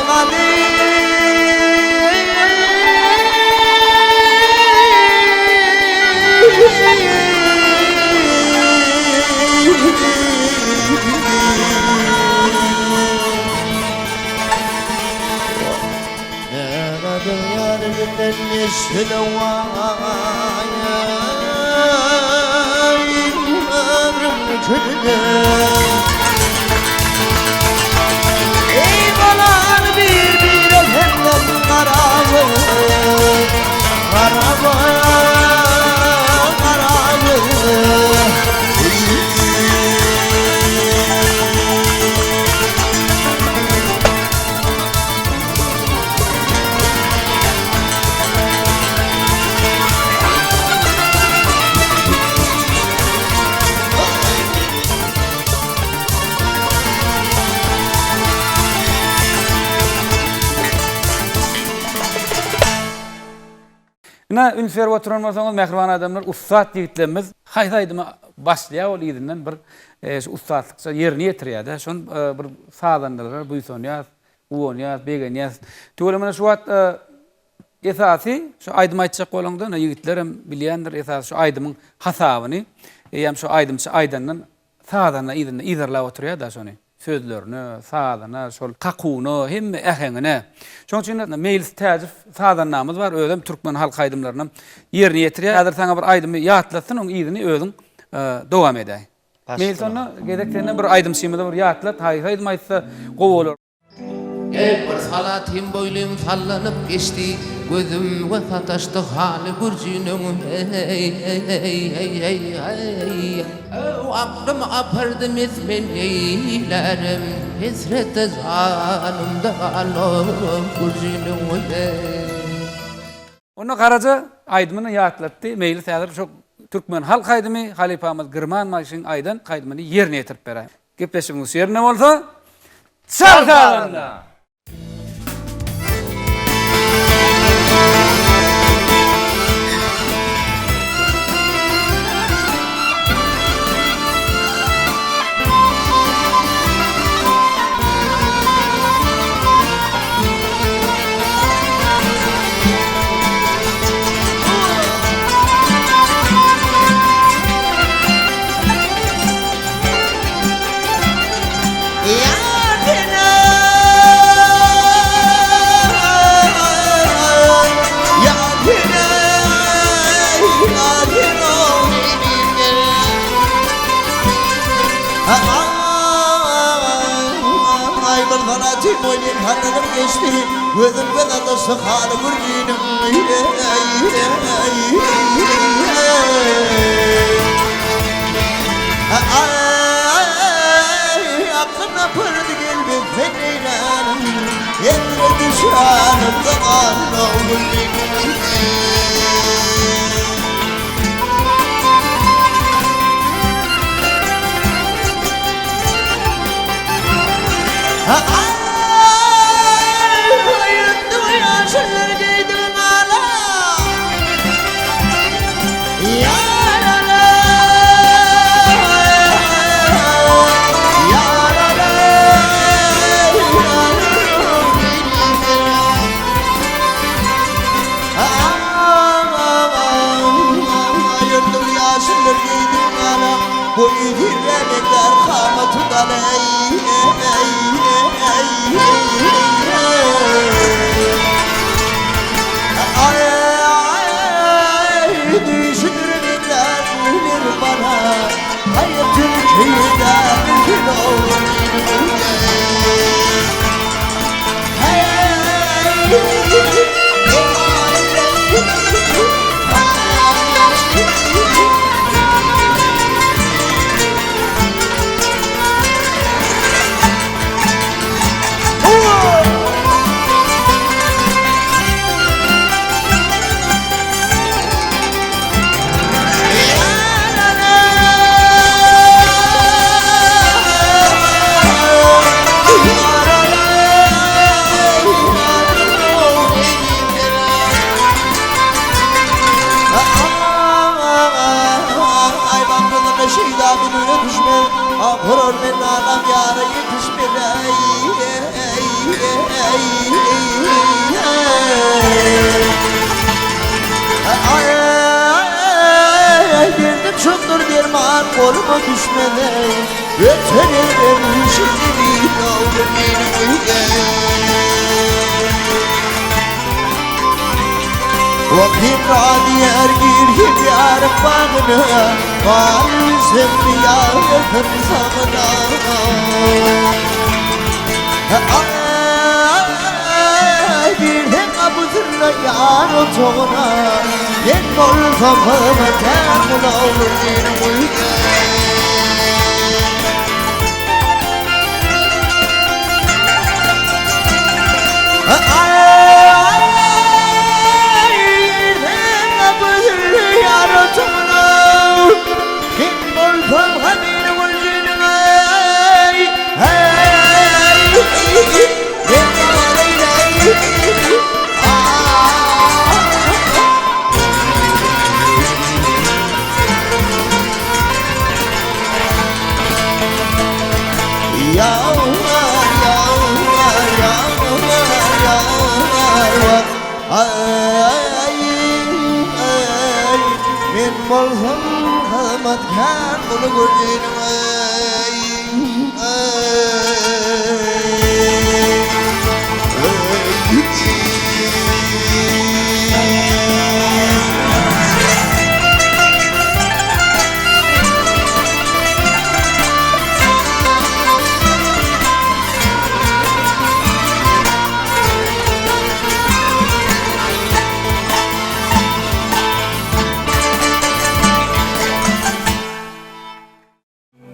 Eý bolan bir-bire senden garawy, garawy, garawy. Ine, üns berip oturan bolsaňyz, mähriban adamlar, ussat ýigitlerimiz haýsy aýdyma başlaýar, ol yzyndan bir şu ussatlykça ýerine ýetirýär-de. Şony bir sazandalara buýsanýarys, guwanýarys, begenýäris. Tüweleme, şu wagt Esasy şu aýdym aýtjak bolaňda ine ýigitlerem bilýändir esasy şu aýdymyň hasabyny eýýäm şu aýdymçy aýdandan sazanda yzynda yzarlap oturýada şony sözlerine sazyna şol kakuwyna hemme äheňine şoň üçin Meýlis Täjow sazandamyz bar özem türkmen halk aýdymlarynam ýerine ýetirýär häzir saňa bir aýdymy ýatlatsyn oň yzyny özüň dowam edäý Meýlis onda gezek sende bir aýdymçymyzy bir ýatlat haýsy aýdym aýtsa gowy bolar. Bir salatym boýlym sallanyp geçdi, Gözümge sataşdy haly gürjiniň, heý-heý-heý-heý-heý. Aklym apardy mes men neýlärim, Hesrete janymda galan gürjiniň, heý. Onda Garaja aýdymyny ýatlatdy, Meýlis häzir şo türkmen halk aýdymy halypamyz Girman bagşyň aýdan aýdymyny ýerine ýetirip beräý. Gepleşigiň şu ýerinde bolsa, çal sazanda! bolsan atym welin hallanym geçdi Gözüm göze duşdy haly gürjiniň Aý aklyna pyrdy gelmez sen neýläniň Hesret düşänimde galdy gürjiniň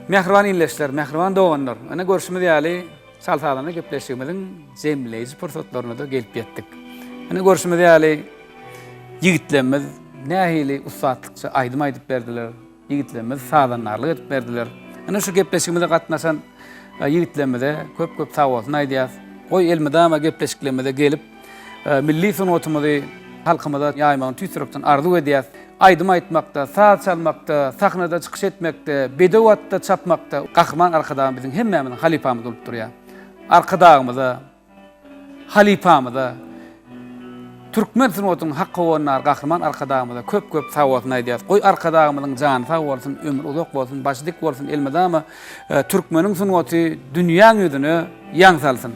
Mähriban ildeşler, mähriban doganlar, ine görşümiz ýaly, çal sazanda gepleşigimiziň jemleýji pursatlaryna-da gelip ýetdik. Ine görşümiz ýaly, ýigitlerimiz nähili ussatlykça aýdym aýdyp berdiler, ýigitlerimiz sazandarlyk edip berdiler. Ine şu gepleşigimize gatnaşan ýigitlerimize köp-köp sagbolsun aýdýas. Goý elmydama gepleşiklerimize gelip, milli sungatymyzy halkymyza ýaýmagyny tüýs ýürekden arzuw edýäs. Aýdym aýtmakda, saz çalmakda, sahnada çykyş etmekde, bedew atda çapmakda Gahryman Arkadagymyz biziň hemmämiziň halypamyz bolup durýar. Arkadagymyza, halypamyza, türkmen sungatynyň hak howandary Gahryman Arkadagymyza köp-köp sagbolsun aýdýarys. Goý Arkadagymyzyň jany sag bolsun, ömri uzak bolsun, başy dik bolsun, elmydama türkmeniň sungaty dünýäň ýüzüne ýaň salsyn.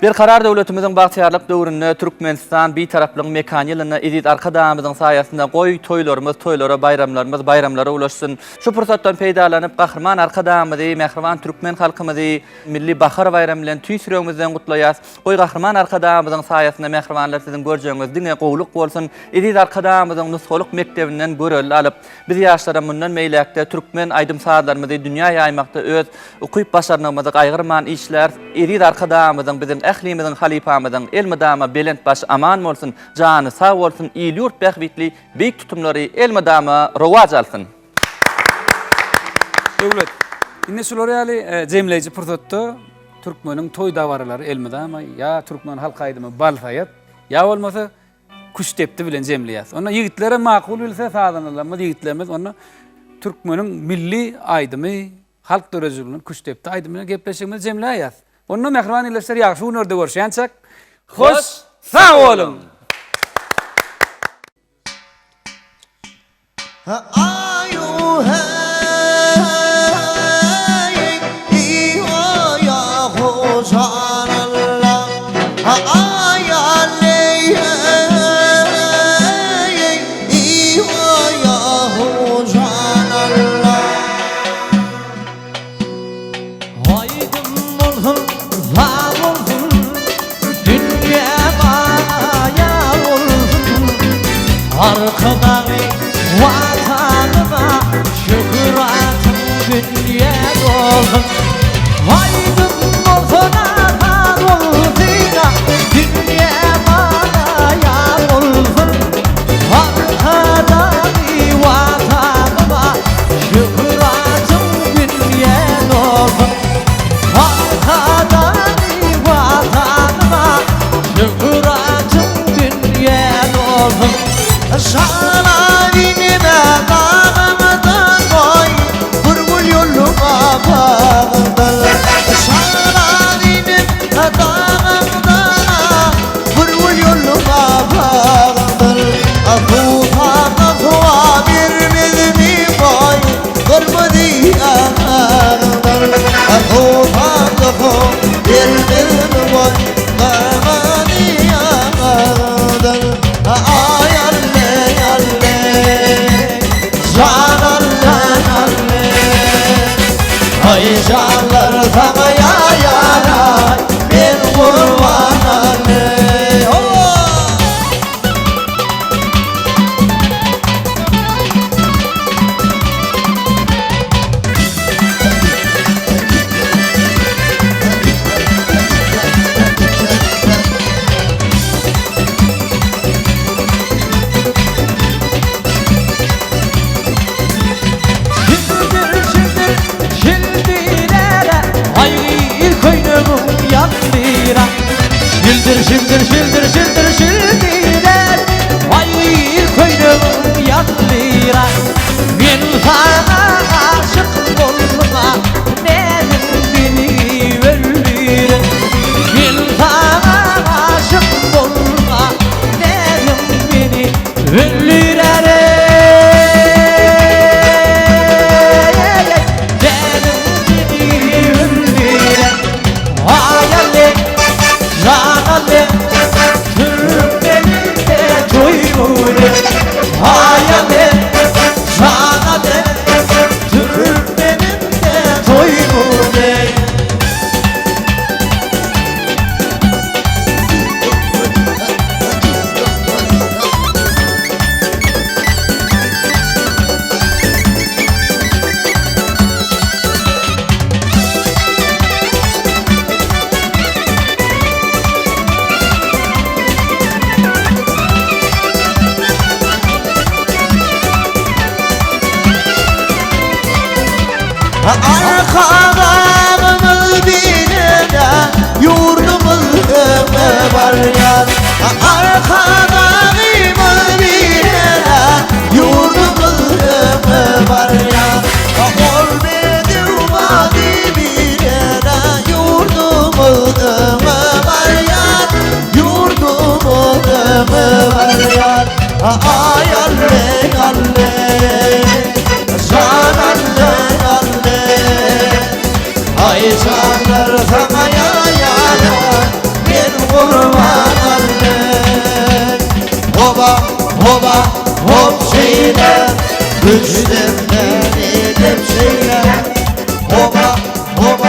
Berkarar döwletimiziň bagtyýarlyk döwründe Türkmenistan Bitaraplygyň mekany ýylynda eziz Arkadagymyzyň saýasynda goý toýlarymyz toýlara, baýramlarymyz baýramlara ulaşsyn. Şu pursatdan peýdalanyp Gahryman Arkadagymyzy, mähriban türkmen halkymyzy Milli bahar baýramy bilen tüýs ýüregimizden gutlaýas. Goý Gahryman Arkadagymyzyň saýasynda mähribanlar siziň görjegiňiz diňe gowluk bolsun. Eziz Arkadagymyzyň nusgalyk mekdebinden görelde alyp, biz ýaşlaram mundan beýläkde türkmen aýdym-sazlarymyzy dünýä ýaýmakda öz ukyp-başarnygymyzy gaýgyrman işläris. Eziz Arkadagymyzyň biziň ählimiziň halypamyzyň elmydama belent başy aman bolsun, jany sag bolsun, il-ýurt bähbitli beýik tutumlary elmydama rowaç alsyn! Döwlet, indi şular ýaly jemleýji pursatda türkmeniň toý dabaralary elmydama ýa türkmen halk aýdymy Bal saýat, ýa bolmasa küştdepdi bilen jemleýäs. Onda ýigitlere makul bilse sazandalarymyz, ýigitlerimiz onda türkmeniň milli aýdymy, halk döredijiliginiň küştdepdi aýdymy bilen gepleşigimizi jemläýäs. Onda mähriban ildeşler ýagşy günlerde görüşýänçäk, hoş sag boluň! Aýdym bolsun, saz bolsun, dünýä baýa bolsun. Arkadagy Watanyma şöhratym dünýä dolsun. Aýdym bolsun, saz bolsun, dünýä baýa bolsun. Arkadagy Watanyma Şöhratym dünýä dolsun Arkadagy Watanyma Şöhratym dünýä dolsun Şala inime dagymdan goý Bir gül ýoluma bagdan Şala inim dagymdan Bir gül ýoluma bagdan Suwsanda suwa bermezmi goý Gyrmyzy ýaňagdan Suwsanda suw bermezmi goý Gyrmyzy ýaňagdan Aý alle alle Jan alle alle Aý janlar saňa ýaýaraý Men gurban alle Howwa! Şildir şildir şildirere Aý gyz köýnegiň ýandyra Şildir şildir şildir şildir şildirer Aý gyz köýnegiň ýandyra Men saňa aşyk boldum-a Näziň meni öldürer Men saňa aşyk boldum-a Näziň meni öldürer-eý Näziň meni öldürer Aý alle, jan alle, Türkmenimde toý güni. Aý alle, jan alle, Türkmenimde toý güni. Arkadagymyz bilene ýurdumyz öňe barýar. Arkadagymyz bilene ýurdumyz öňe barýar. Ol bedew bady bilene ýurdumyz öňe barýar. Ýurdumyz öňe barýar. Aý alle alle Jan alle alle Aý janlar saňa ýaýana. gurban aldy. Hoba, hoba, hop şeýle, Düşdüm men edip şeýle. Hoba, hoba.